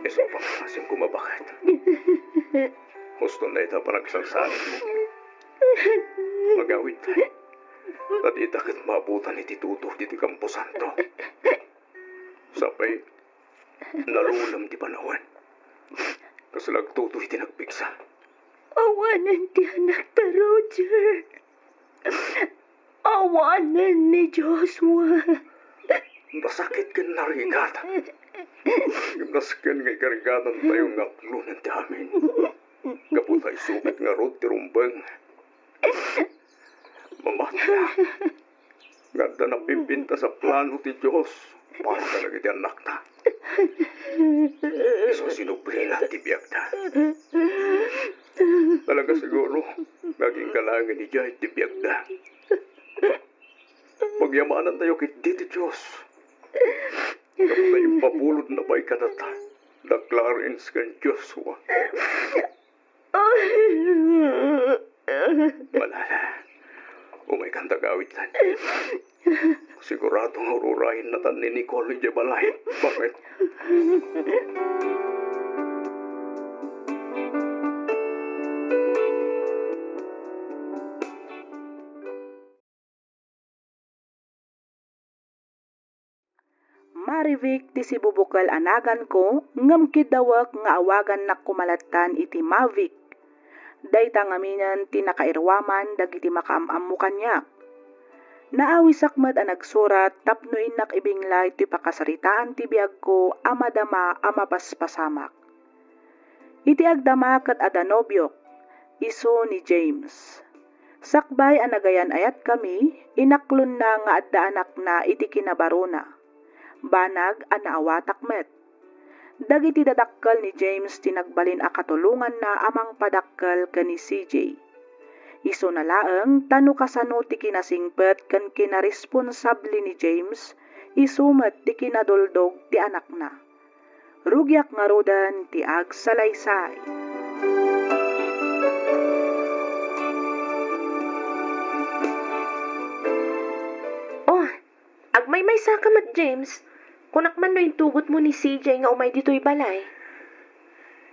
Isu a pangngaasim koma, bakit? Husto dayta a panagsangsangitmo. Mag-awidtayo. Ta dita ket maabutan iti tutoy ditoy kamposanto. Sapay, nalulem ti panawen. Kasla agtutoy ti nagpigsa. Awanen ti anakta, Roger. Awanen ni Joshua. Nasakit ken narigat. Nasken nga ikarigatantayo nga aklonen ti amin. Gapu ta isu ket ngarud ti rumbeng. Mamati nga adda napimpintas a plano ti Dios para kadagiti annakta. Isu a sinublina ti biagda. Talaga siguro nga agingga laengen idiay ti biagda. Pagyamanantayo ketdi ti Dios. Gapu ta impapulodna pay kadata da Clarence ken Joshua. Malala, umaykan ta agawidtan. Sigurado nga ururayenna tan ni Nicole idiay balay. Bakit? Marivic ti sibubukel a naganko, ngem kiddawek nga awagannak koma lattan iti Mavic. Dayta ngaminen ti nakairuaman dagiti makaam-ammo kaniak. Naawisak met a nagsurat tapno innak ibinglay ti pakasaritaan ti biagko a madama a mapaspasamak. Iti agdama ket adda nobiok, isu ni James. Sakbay a nagayan-ayatkami, inaklonna nga adda anakna iti kinabarona. Banag a naawatak met. Dagiti dadakkel ni James ti nagbalin a katulonganna a mangpadakkel ken ni C J. Isuna laeng, ta no kasano ti kinasingpet ken kinaresponsable ni James, isu met ti kinaduldog ti anakna. Rugiak ngaruden ti agsalaysay. Oh, agmaymaysa ka met, James. Kunak man no intugotmo ni C J nga umay ditoy balay.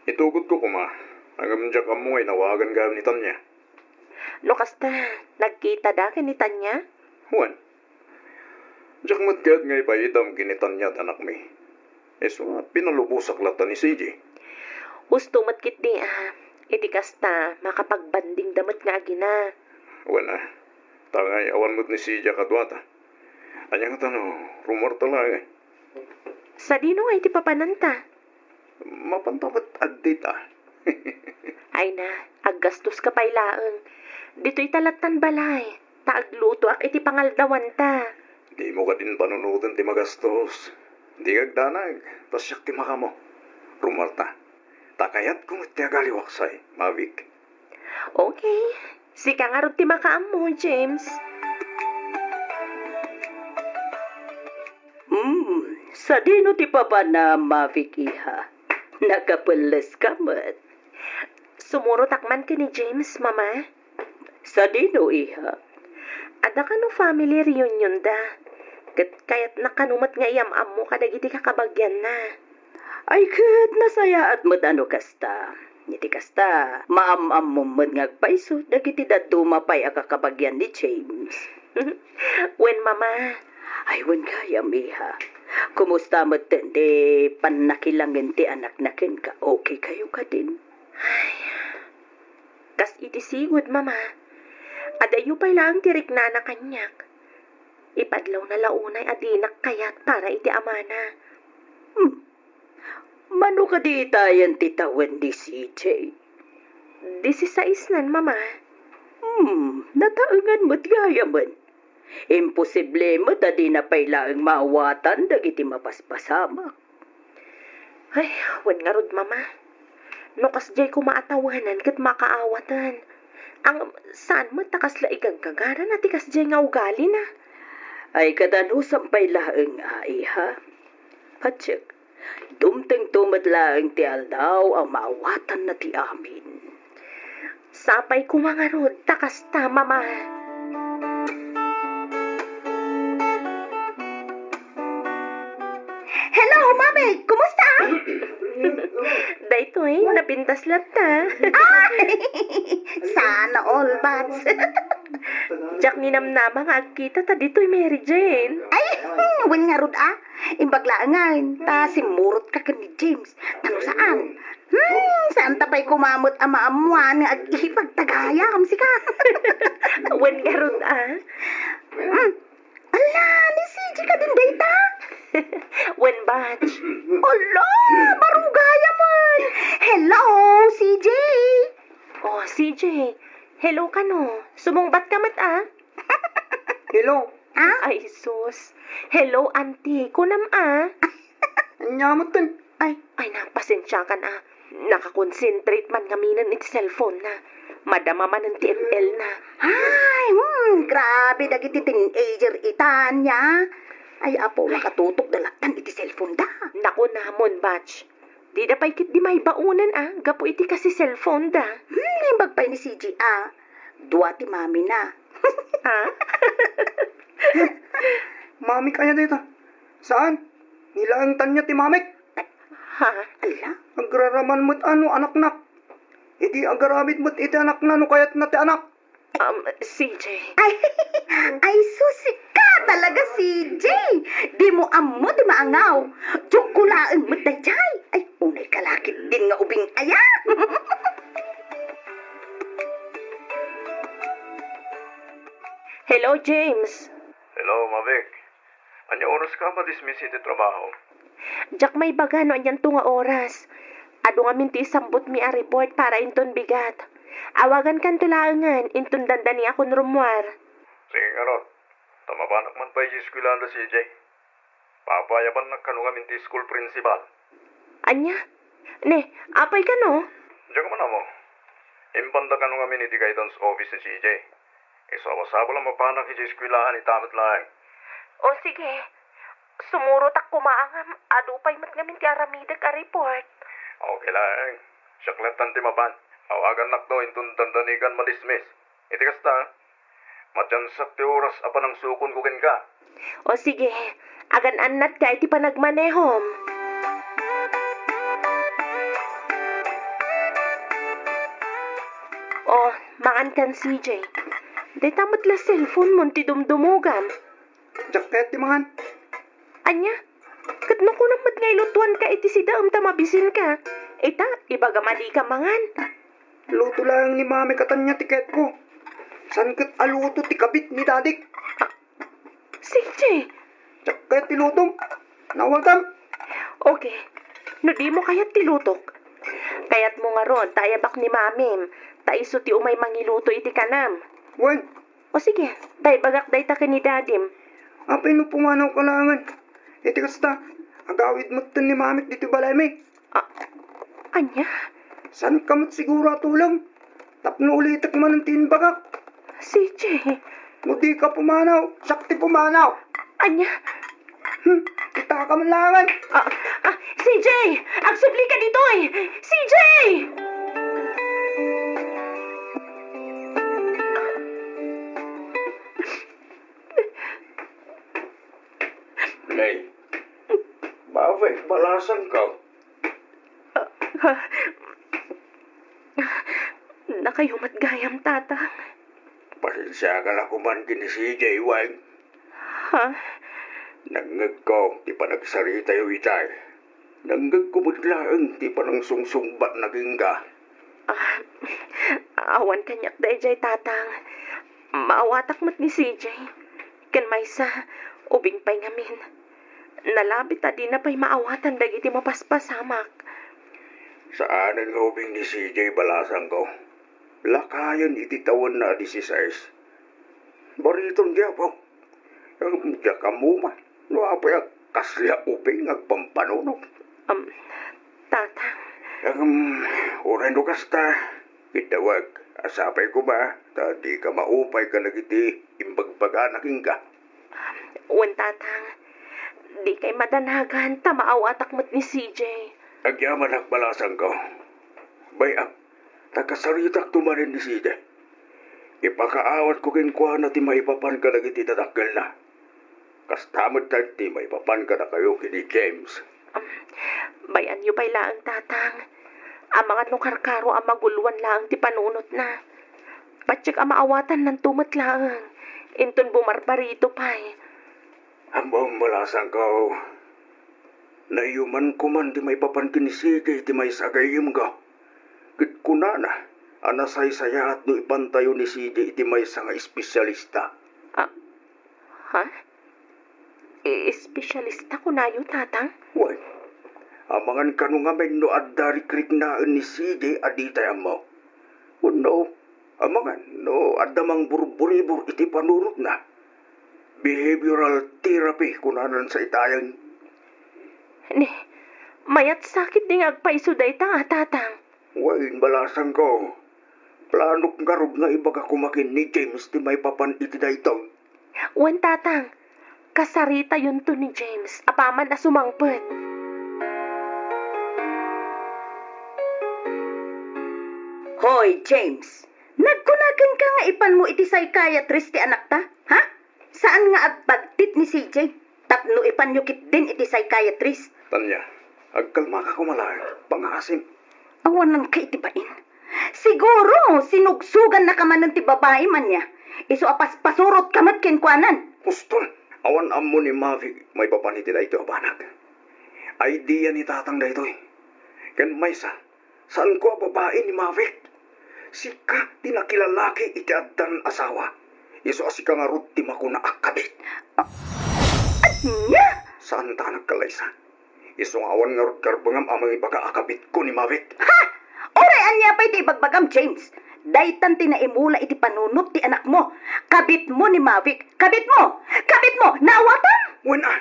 Itugotko koma, ngem diak ammo nga inawagan gayam ni Tanya. No kasta, nagkitada ken ni Tanya? Wen. Diak met kayat nga ipaidam ken ni Tanya ti anakmi. Isu nga pinalubosak latta ni C J. Husto met ketdi a, iti kasta, makapagbandingda met nga agina. Wen a, ta ngay awan met ni C J a kaduata. Ania ngata no, rumuarta laeng? Sadino ngay ti papananta? Mapanta met agdita. Ay na, aggastoska pay laeng. Ditoy ta lattan balay, ta aglutoak iti pangaldawanta. Dimo kadin panunoten ti magastos. Di agdanag, ta siak ti makaammo. Rumuarta. Ta kayatko met ti agaliwak say, Mavic. Okay. Sika ngarud ti makaammo, James. Hmm, sadino ti papanam, Mavic, iha? Nakapelles ka met. Sumurotak man ken ni James, Mama. Sadino, iha? Adda kano family reunion da. Ket kayatna kano met nga iyam-ammo kadagiti kakabagianna. Ay, ket nasayaat met a no kasta. Iti kasta, maam-ammom met nga agpayso dagiti dadduma pay a kakabagian ni James. Wen, Mama. Ay, wen gayam, iha. Kumusta met ti pannakilangen ti anakna kenka? Okay kayo kadin? Ay, kas iti sigud, Mama. Adayo pay laeng ti riknana kaniak. Ipadlawna la unay a dinak kayat para iti amana. Hmm. Mano kadi itayen ti tawen ni C J? Disisais nan, Mama. Hmm, nataengan met gayamen. Imposible met a dina pay laeng maawatan dagiti mapaspasamak. Ay, wen ngarud, Mama. No kasdiay koma a tawenan ket makaawatan. Ang, saan met ta kasla igagagaran a ti kasdiay nga ugalina? Ay, kadanusan pay laeng a, iha. Patiek, dumtengto met laeng ti aldaw a maawatanna ti amin. Sapay koma ngarud ta kasta, Mama. Hello, Mami! Kumusta? Daytoy, napintas latta. Ay! Sana all, Bats. Diak ninamnama nga agkita ta ditoy, Mary Jane. Ay, wen ngarud a. Imbag laengen, ta simmurot ka ken ni James. Ta no saan? Hmm, saan ta pay koma met a maammuan nga ag-ipagtagayam, sika? Wen ngarud a. Hmm. Ala, ni C J kadin dayta? Wen, Bats. Ala, baro gayamen. Hello, C J. Oh, C J. Hello kano. Sumungbat ka met a? Hello. Ah? Ay, sus. Hello, auntie. Kunam a? Ania met ten? Ay. Ay, na, pasensiakan a. Nakakonsentrate man ngaminen iti cellphone na. Madama manen ti M L na. Ay, hmm, grabe dagiti teenager ita, ania. Ay, apo, nakatutok da lattan iti cellphone da. Naku namon, Batch. Dida pay ketdi maibaonen a, gapu iti kasi cellphone da. Hmm, naimbag pay ni C J a. Dua ti mami na. Ah? Mamik aya dayta? Saan? Ni laeng Tanya ti mamik? Ha? Ala? Agraraman met a no anakna. Idi agaramid met iti anakna no kayatna ti anak. Um, C J. Ay, ay, sus, sika, Talaga, C J, dimo ammo ti maangaw. Joke ko laeng met daydiay. Ay, unay ka la ketdin nga ubing aya. Hello, James. Hello, Mavic. Ania oras ka madismiss iti trabaho? Diak maibaga no anianto nga oras. Adu ngamin ti isambutmi a report para inton bigat. Awagankanto laengen inton dandaniakon rummuar. Sige ngarud, ta mapanak man pay idiay eskuelaanda, C J. Papayabannak kano ngamin ti school principal. Ania? Ne, apay kano? Diak man ammo. Impanda kano ngamin iti guidance office ni C J. Isu a masapul a mapanak idiay eskuelaan ita met laeng. O sige, sumurotak koma ngem adu pay met ngamin ti aramidek a report. Okay laeng. Siak lattan ti mapan. Awagannakto inton dandanikan madismiss. Iti kasta, madiansak ti oras a panangsukonko kenka. O sige, agan-annatka iti panagmanehom. O, mangankan, C J. Dayta met la cellphone-mon ti dumdumogam. Diak kayat ti mangan. Ania? Ket no kunam met nga ilutuanka iti sidaem ta mabisinka, ita, ibagam a dika mangan. Luto laeng ni Mami ket ania ti kayatko. Saan ket a luto ti kabit ni Dadik. C J! Diak kayat ti lutom. Nawagam. Okay. No dimo kayat ti lutok, kayatmo ngarud ta ayabak ni Mamim, ta isu ti umay mangiluto iti kanam. Wen, O sige, ta ibagak dayta ken ni Dadim. Apay no pumanawka laengen? Iti kasta, agawid metten ni Mamik ditoy balaymi. A-, ania? Saanka met siguro a tulong? Tapno ulitek manen ti imbagak. C J. No dika pumanaw, siak ti pumanaw. Ania? Hmm, kitaka man laengen. Ah, ah, C J! Agsublika ditoy! C J! Nay, bakit balasangko? Ah, ah. Nakayumat gayam, Tatang. Pasensiaka la koman ken ni C J, Weng. Ha? Nangngegko ti panagsaritayo idiay. Nangngegko met laeng ti panangsungsungbatna kenka. Ah, awan kaniak daydiay, Tatang. Maawatak met ni C J. Ken maysa, ubing pay ngamin. Nalabit a dina pay maawatan dagiti mapaspasamak. Saanen nga ubing ni C J, balasangko. Lakayen iti tawenna a disisais. Bariton ti Apo. Ngem diak ammo man no apay a kasla ubing nga agpampanunot. Am, Tatang. Ngem uray no kasta, iddawag a sapay koma ta dika maupay kadagiti imbagbagana kenka. Wen, Tatang. Dikay madanagan ta maawatak met ni C J. Agyamanak, balasangko. Bay-am, ta kasaritakto manen ni C J. Ipakaawatko kenkuana ti maipapan kadagiti dadakkelna. Kasta met ti maipapan kadakayo ken ni James. Bay-anyo pay laeng, Tatang. Amangan no karkaro a maguloan laeng ti panunotna. Patiek a maawatannanto met laeng. Inton bumarbarito pay. Ammom, balasangko, naiyumanko man ti maipapan ken ni C J iti maysa a gayyemko. Ket kunana a nasaysayaat no ipantayo ni C J iti maysa nga espesialista. Ah, ha? E-, espesialista kunayo, Tatang? Wen, amangan kano ngamin no adda rikriknaen ni C J a ditay ammo. Wenno, amangan no adda mangburburibor iti panunotna. Behavioral therapy, kunanan sa itayen. Ni, mayat sakit di nga agpayso dayta a, Tatang. Wen, balasangko. Planok ngarud nga ibaga koma ken ni James ti maipapan iti daytoy. Wen, Tatang. Kasaritayonto ni James apaman a sumangpet. Hoy, James, nagkuna kenka nga ipanmo iti psychiatrist ti anakta, ha? Saan nga agbagtit ni C J tapno ipanyo ketdin iti psychiatrist? Tanya, agkalmaka koma laeng, pangaasim. Awananka iti bain. Siguro, sinugsogannaka manen ti babai man nia. Isu a paspasurotka met kenkuanan. Husto. Awan ammo ni Mavic maipapan iti daytoy a banag. Idea ni Tatang daytoy. Ken maysa, saanko a babai ni Mavic. Sika ti nakilalaki iti addan asawa. Isu a sika ngarud ti makuna a kabit. Ania? Saanta a nagkalaysa. Isu nga awan ngarud karbengam a mangibaga a kabitko ni Mavic. Ha! Uray ania pay ti ibagbagam, James? Daytan ti naimula iti panunot ti anakmo. Kabitmo ni Mavic. Kabitmo! Kabitmo! Naawatam? Wen a,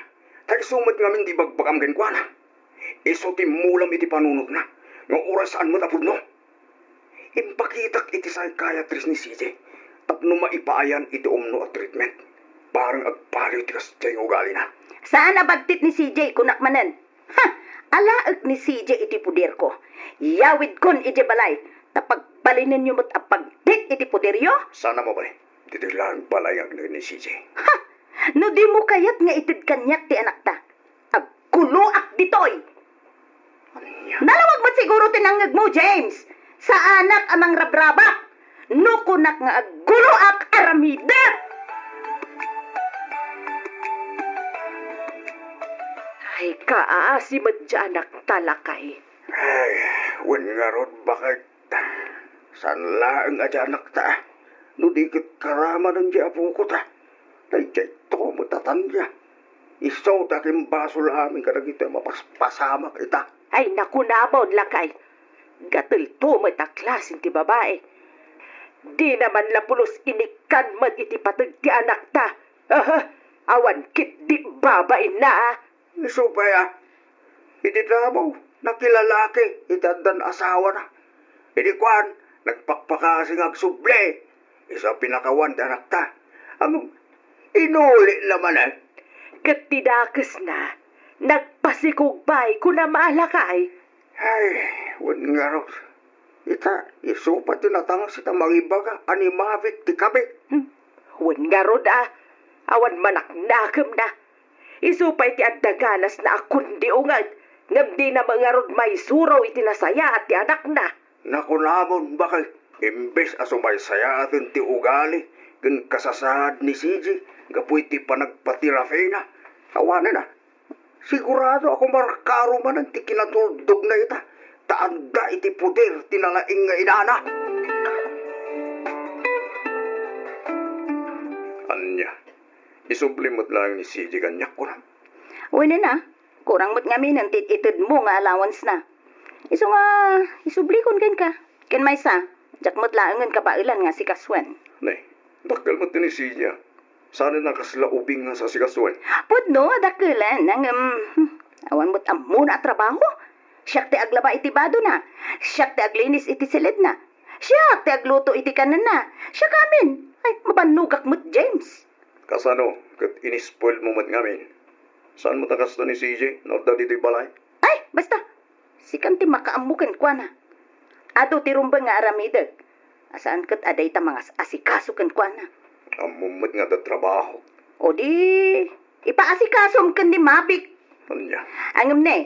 ta isu met ngamin ti ibagbagam kenkuana. Isu ti immulam iti panunotna, nga uray saan met a pudno. Impakitak iti psychiatrist ni C J tapno maipaayan iti umno a treatment. Bareng agbaliw ti kasdiay nga ugalina. Saan a bagtit ni C J, kunak manen. Ha! Alaek ni C J iti poderko. Yawidkon idiay balay, ta pagbalinenyo met a bagtit iti poderyo. Saan a mabalin. Ditoy laeng balay nga agnaed ni C J. Ha! No dimo kayat nga ited kaniak ti anakta, agguloak ditoy. Ania? Nalawag met siguro ti nangngegmo, James. Saanak a mangrabrabak. No kunak nga agguloak, aramidek! Ay, kaasi met diay anakta, lakay. Ay, wen ngarud, baket. Saan laeng a diay anakta. No di ket karamanen diay apokota. Daydiay to met a Tania. Isu ti akimbasol amin kadagitoy a mapaspasamak ita. Ay, nakunamon, lakay. Gatellto met a klasen ti babai. Dina man la pulos inikkan met iti pateg ti anakta. Aha, awan ketdi babainna, a. Isu pay a, iti damo, nakilalaki iti addan asawana. Idi kuan, nagpakpakasi nga agsubli. Isu a pinakawan ti anakta. Ngem, inulina manen. Ket ti dakesna, nagpasikog pay, kunam a, lakay. Ay, wen ngarud. Ita, isu pay ti natangsit a mangibaga a ni Mavic ti kabit. Hmm. Wen ngarud, a, awan manaknakemna. Isu pay ti adda ganasna a kundi unget, ngem dina met ngarud maisuro iti nasayaat ti anakna. Nakunamon, baket, imbes a sumaysayaaten ti ugali ken kasasaad ni C J gapu iti panagpaterapina, awanen a. Sigurado a kumarkaro manen ti kinaturdogna ita, ta adda iti poder ti nalaing nga inana. Ania? Isubli met laeng ni C J kaniak, kunam? Wen a, kurang met ngamin ti itedmo nga allowance-na. Isu nga, isublikon kenka. Ken maysa, diak met laengen kabaelan nga asikasuen. Ne, dakkel met ti ni C J. Saan a kasla ubing nga asikasuen? Pudno, dakkelen, ngem, hmm, awan met ammona a trabaho. Siak ti aglaba iti badona. Siak ti aglinis iti siledna. Siak ti agluto iti kanenna. Siak amin. Ay, mabannogak met, James. Kasano ket inispoilmo met ngamin? Saan met a kasta ni C J no adda ditoy balay? Ay, basta. Sikan ti makaammo kenkuana. Adu ti rumbeng nga aramidek. A saan ket a dayta mangas-asikaso kenkuana. Ammom met nga adda trabaho. O di, ipaasikasom ken ni Mavic. Ania? Ngem ne,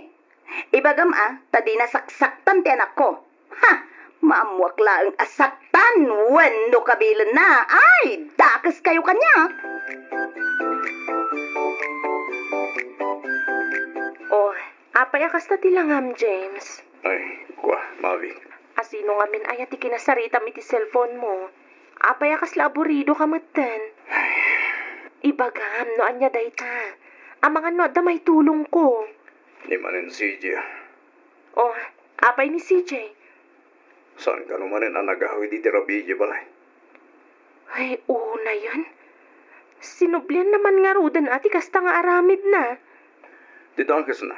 ibagam a, ta dina saksaktan ti anakko. Ha! Maammoak laeng a saktan wenno kabilenna. Ay, dakeskayo kaniak! O, apay a kasta ti langam, James? Ay, kua, Mavic. Asino ngamin aya ti kinasaritam iti cellphone-mo? Apay a kasla aburido ka metten? Ibagam no ania dayta. Amangan no adda maitulongko. Ni manen C J. O, apay ni C J? Saan kano manen a nagawid iti rabii idiay balay? Ay, unayen. Sinublianna man ngaruden a ti kasta nga aramidna. Ti dakesna,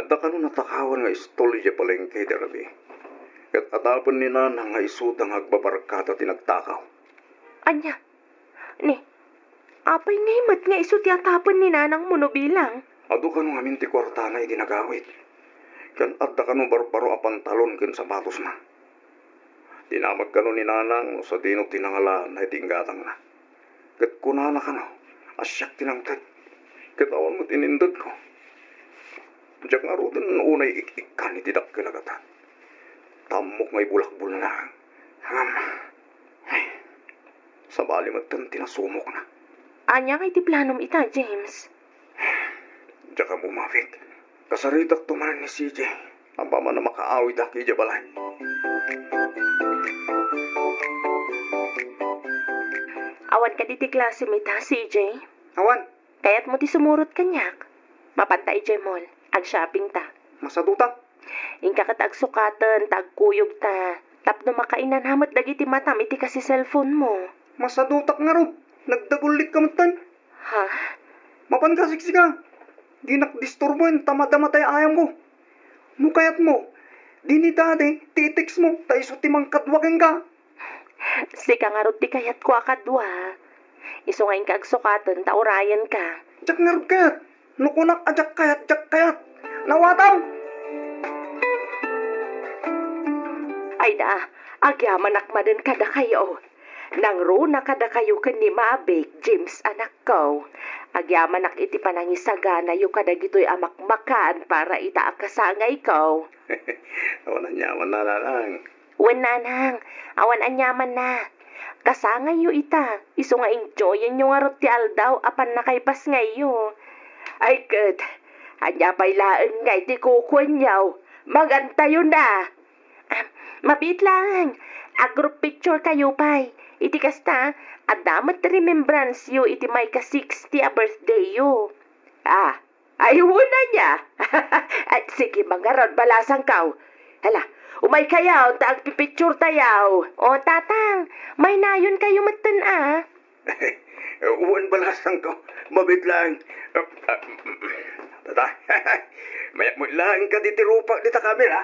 adda kano natakawan nga istoryo idiay palengke iti rabii. Ket atapen ni Nanang nga isuda nga agbabarkada ti nagtakaw. Ania? Ni, apay ngay met nga isu ti atapen ni Nanangmo no bilang? Adu kano ngamin ti kuartana idi nagawid. Ken adda kano barbaro a pantalon ken sapatosna. Dinamag kano ni Nanang no sadino ti nangalaanna iti inggatangna. Ket kunana kano a siak ti nangted. Ket awan met inindedko. Diak ngaruden unay ik-ikkan iti dakkel a gatad. Tammok nga ibulakbulna. Ngem, ay, sabali metten ti nasumokna. Ania ngay ti planom ita, James? Diak ammo, Mabik. Kasaritakto manen ni C J. Apaman a makaawidak idiay balay. Awan kadi ti klasem ita, C J? Awan. Kayatmo ti sumurot kaniak? Mapanta idiay mall. Ag-shopping ta. Masadutak. Inka ket agsukaten ta agkuyogta tapno makainana met dagiti matam iti kasi-cellphone-mo. Masadutak ngarud. Nagdagullitka metten. Ha? Mapanka a siksika. Dinak disturboen ta madama tay ayamko. No kayatmo, dina daydi ti i-text-mo ta isu ti mangkadua kenka. Sika ngarud ti kayatko a kadua. Isu nga inka agsukaten ta urayenka. Diak ngarud kayat. No kunak a diak kayat, diak kayat. Nawatam! Ay na, agyamanak manen kadakayo. Nangruna kadakayo ken ni Mabik, James, anakko. Agyamanak iti panangisaganayo kadagitoy a makmakan para ita a kasangayko. Awan aniaman, nanang. Wen, nanang, awan aniamanna. Kasangayyo ita, isu nga enjoyenyo ngarud ti aldaw a pannakaipasngayyo. Ay ket, ania pay laeng ngay ti kukuenyo? Magantayona. Ah, mabiit laeng. A-group picture kayo pay. Iti kasta, adda met remembrance-yo iti maika-sixty a birthday-yo. Ah, Ay, wen ania. Ay, sige, mangarud, balasangko. Hala, umaykayo, ta agpipicture tayo. O, tatang, maynayonkayo metten, a. Wen, balasangko. Mabiit laeng. Ah, ah, tata, mayat mo laeng kadi ti rupak dita kamera.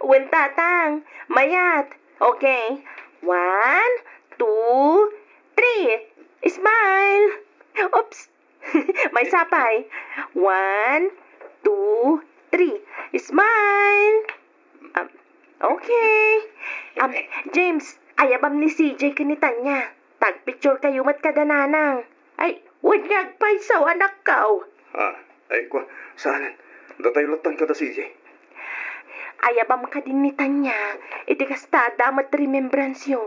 Wen, tatang, mayat. Okay. One, two, three. Smile. Oops. Maysa pay. One, two, three. Smile. Um, okay. Um, James, ayabam ni C J ken ni Tanya. Tagpicture kayo met kada nanang. Ay, wen nga agpayso, anakko. Ah, ay, kwa, saanen. Datayo lattan kada C J. Ayabam kadin ni Tanya. Iti kasta, adda met remembrance-yo.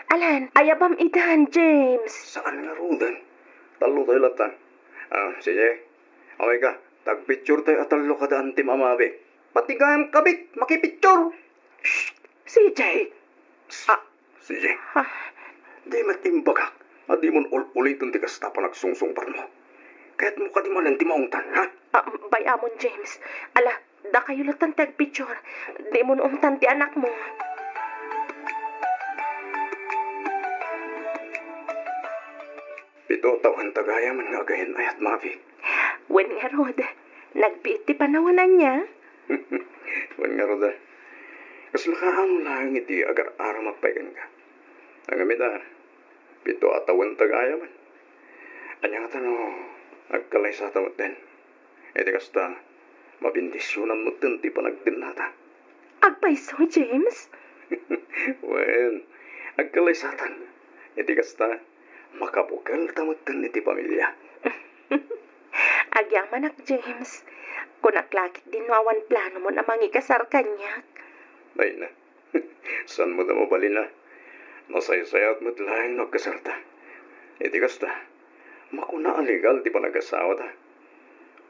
Alan, ayabam idan, James. Saan ngaruden? Tallo tayo lattan. Ah, C J, amayka, tagpicture tayo a tallo kada antim a Mabik. Pati gayam kabit, makipicture. Shh! C J! Ah. C J, ah, di met imbagak a dimon ul-uliten ti kasta panagsungsungpatmo. Kayatmo kadi manen ti maungtan, ha? Ah, bay-amon, James. Ala, dakayo lattan ti agpicture. Dimon ungtan ti anakmo. Pito a tawen ta gayamen nga agayan-ayat, Mabik. Wen ngarud, nagbiit ti panawen ania? Wen ngarud, a. Kasla kaano laeng iti agar-aramak pay kenka. Ngem ita, pito a tawen ta gayamen. Ania ngata no agkalaysata metten? Iti kasta, mabendisionan metten ti panagdennata. Agpayso, James? Wen, agkalaysatan. Iti kasta, makabukelta metten iti pamilia. Agyamanak, James. Kunak la ketdin no awan planomon a mangikasar kaniak. Ay na. Saan met a mabalin a? Nasaysayat met laeng no agkasarta. Iti kasta, makuna a legal ti panagasawata.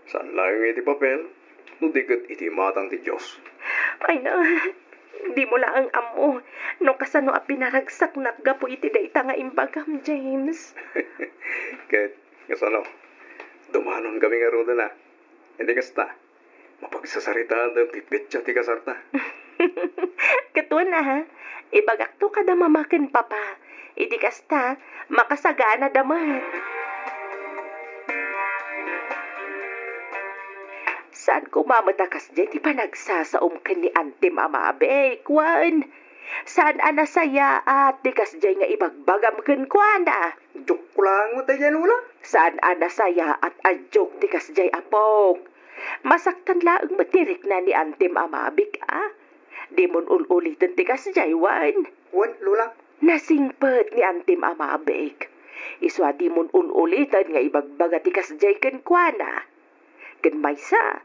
Saan laeng iti papel, no di ket iti imatang ti Dios. Ay na, dimo laeng ammo no kasano a pinaragsaknak gapu iti dayta nga imbagam, James. Ket, kasano? Dumanonkami ngaruden a. Iti kasta, mapagsasaritaem ti petsa ti kasarta. Ket wen a, ibagakto kada mama ken papa. Idi kasta, makasaganada met. Saan koma met a kasdiay ti panagsasaom ken ni antim a Mabik, wen. Saan a nasayaat ti kasdiay nga ibagbagam kenkuana. Joke lang met daydiay, Lola. Saan a nasayaat a joke ti kasdiay, apok. Masaktan laeng met ti rikna ni antim a Mabik, a. Dimon ul-uliten ti kasdiay, wen. Wen, Lola. Nasingpet ni antim a Mabik. Isu a dimon ul-uliten nga ibagbaga ti kasdiay kenkuana. Ken maysa,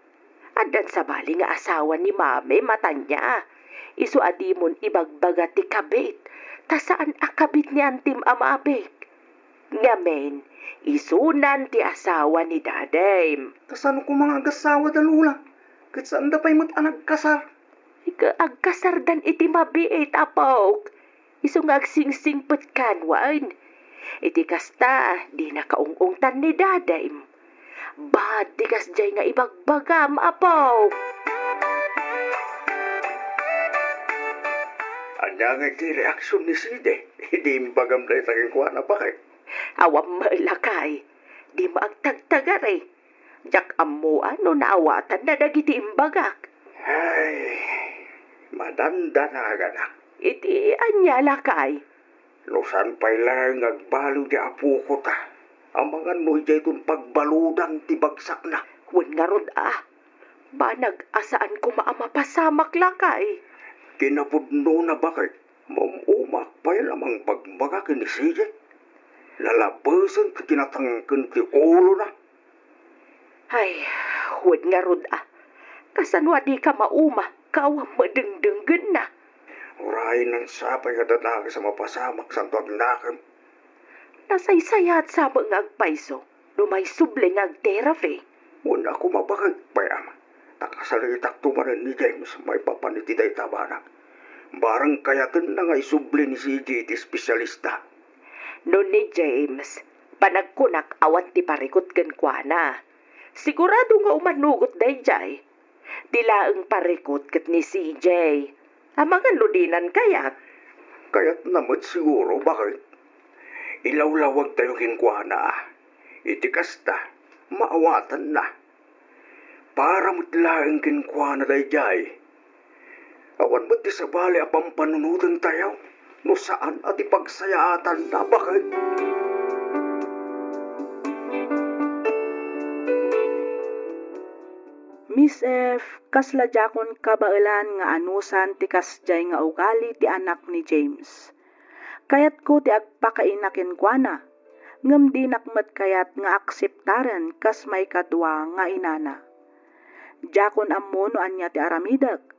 addan sabali nga asawa ni Mami, Tanya. Isu a dimon ibagbaga ti kabit, ta saan a kabit ni antim a Mabik. Ngamin, isunan ti asawa ni Dadim. Kasano koma nga agasawa da Lola? Ket saanda pay met a nagkasar? Ika, agkasardan iti mabiit, apok. Isu nga agsingsingpetkan wen. Iti kasta, dina kaung-ungtan ni Dadim. Baat ti kasdiay nga ibagbagam, apok. Ania nga iti reaksion ni C J idi imbagam dayta kenkuana, bakay? Awan met, lakay. Dimo agtagtagari. Diak ammoan no naawatanna dagiti imbagak. Ay, madandanagannak. Iti ania, lakay? No saan pay laeng nga agbaliw ti apoko ta, amangan no idiayton pagbaludan ti bagsakna. Wen ngarud a, banag a saan koma a mapasamak, lakay. Kinapudnona, bakay, maum-umaak pay a mangbagbaga ken ni C J. Lalabesen ti kinatangken ti ulona. Ay, wen ngarud a, kasano a dika mauma, ka awan met dengdenggenna? Uray, sapay nga adda dakes a mapasamak, saanto agnakem. Nasaysayaat sa met nga agpayso no maisubli nga agterapi. Wen a koma, bakay, pay, ama. Ta kasaritakto manen ni James maipapan iti dayta a banag. Bareng kayatenna nga isubli ni C J ti espesialista. No ni James, panagkunak awan ti parikut kenkuana. Sigurado nga umanugot daydiay. Di laeng parikut ket ni C J. Amangan no dinan kayat. Kayatna met siguro, bakay? Ilawlawagtayo kenkuana. Iti kasta, maawatanna. Para met laeng kenkuana daydiay. Awan met ti sabali a pampanunotentayo no saan a ti pagsayaatanna, bakay? Miss F, kasla diakon kabaelan nga anusan ti kasdiay nga ugali ti anak ni James. Kayatko ti agpakaina kenkuana, ngem dinak met kayat nga akseptaren kas maikadua nga inana. Diakon ammo no ania ti aramidek.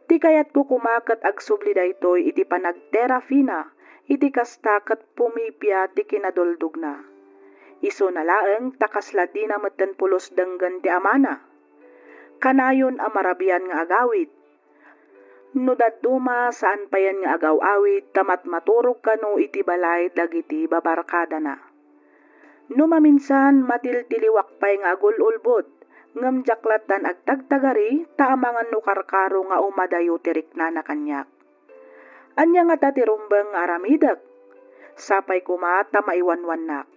Ti kayatko koma ket agsubli daytoy iti panagterapina, iti kasta ket pumipia ti kinaduldogna. Isuna laeng ta kasla dina metten pulos denggen ti amana. Kanayon a marabian nga agawid. No dadduma, saan payen nga agaw-awid ta matmaturog kano iti balay dagiti babarkadana. No maminsan, matiltiliwak pay nga agul-ulbod, ngem diak lattan agtagtagari ta amangan no karkaro nga umadayo ti riknana kaniak. Ania ngata ti rumbeng nga aramidek? Sapay koma ta maiwanwannak.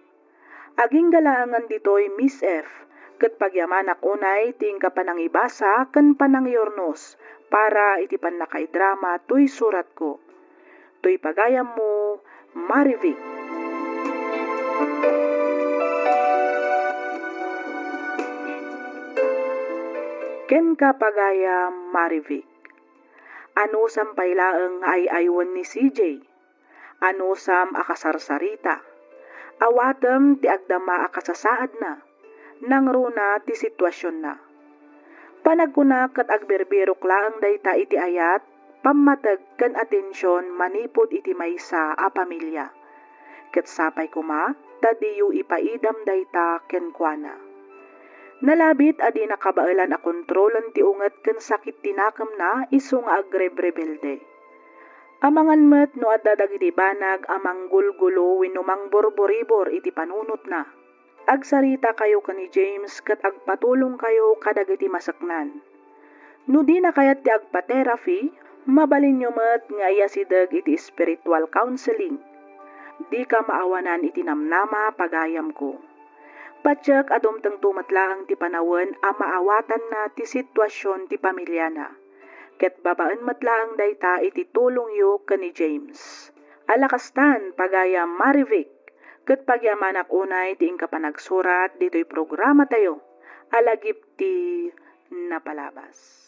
Agingga laengen ditoy, Miss F, ket pagyamanak unay ti inka panangibasa ken panangiurnos para iti pannakaidrama toy suratko. Toy pagayammo, Marivic. Kenka, pagayam Marivic. Anusam pay laeng nga ay-aywen ni C J. Anusam a kasarsarita. Awatem ti agdama a kasasaadna. Nangruna ti situasionna. Panagkuna ket agbirbirok laeng dayta iti ayat, pammateg ken atension manipud iti maysa a pamilia. Ket sapay koma ta diyo ipaidam dayta kenkuana. Nalabit a dina kabaelan a kontrolen ti unget ken sakit ti nakemna isu nga agrebrebelde. Amangan met no adda dagiti banag a manggulgulo wenno mangburburibor iti panunotna. Agsaritakayo ken ni James ket agpatulongkayo kadagiti maseknan. No dina kayat ti agpa-therapy, mabalinyo met nga iyasideg iti spiritual counseling. Dika maawanan iti namnama, pagayamko. Patiek a dumtengto met laeng ti panawen a maawatanna ti situasion ti pamiliana. Ket babaen met laeng dayta iti tulongyo ken ni James. Ala kastan, pagayam Marivic, ket pagyamanak unay ti inka panagsurat ditoy programatayo a Lagip ti Napalabas.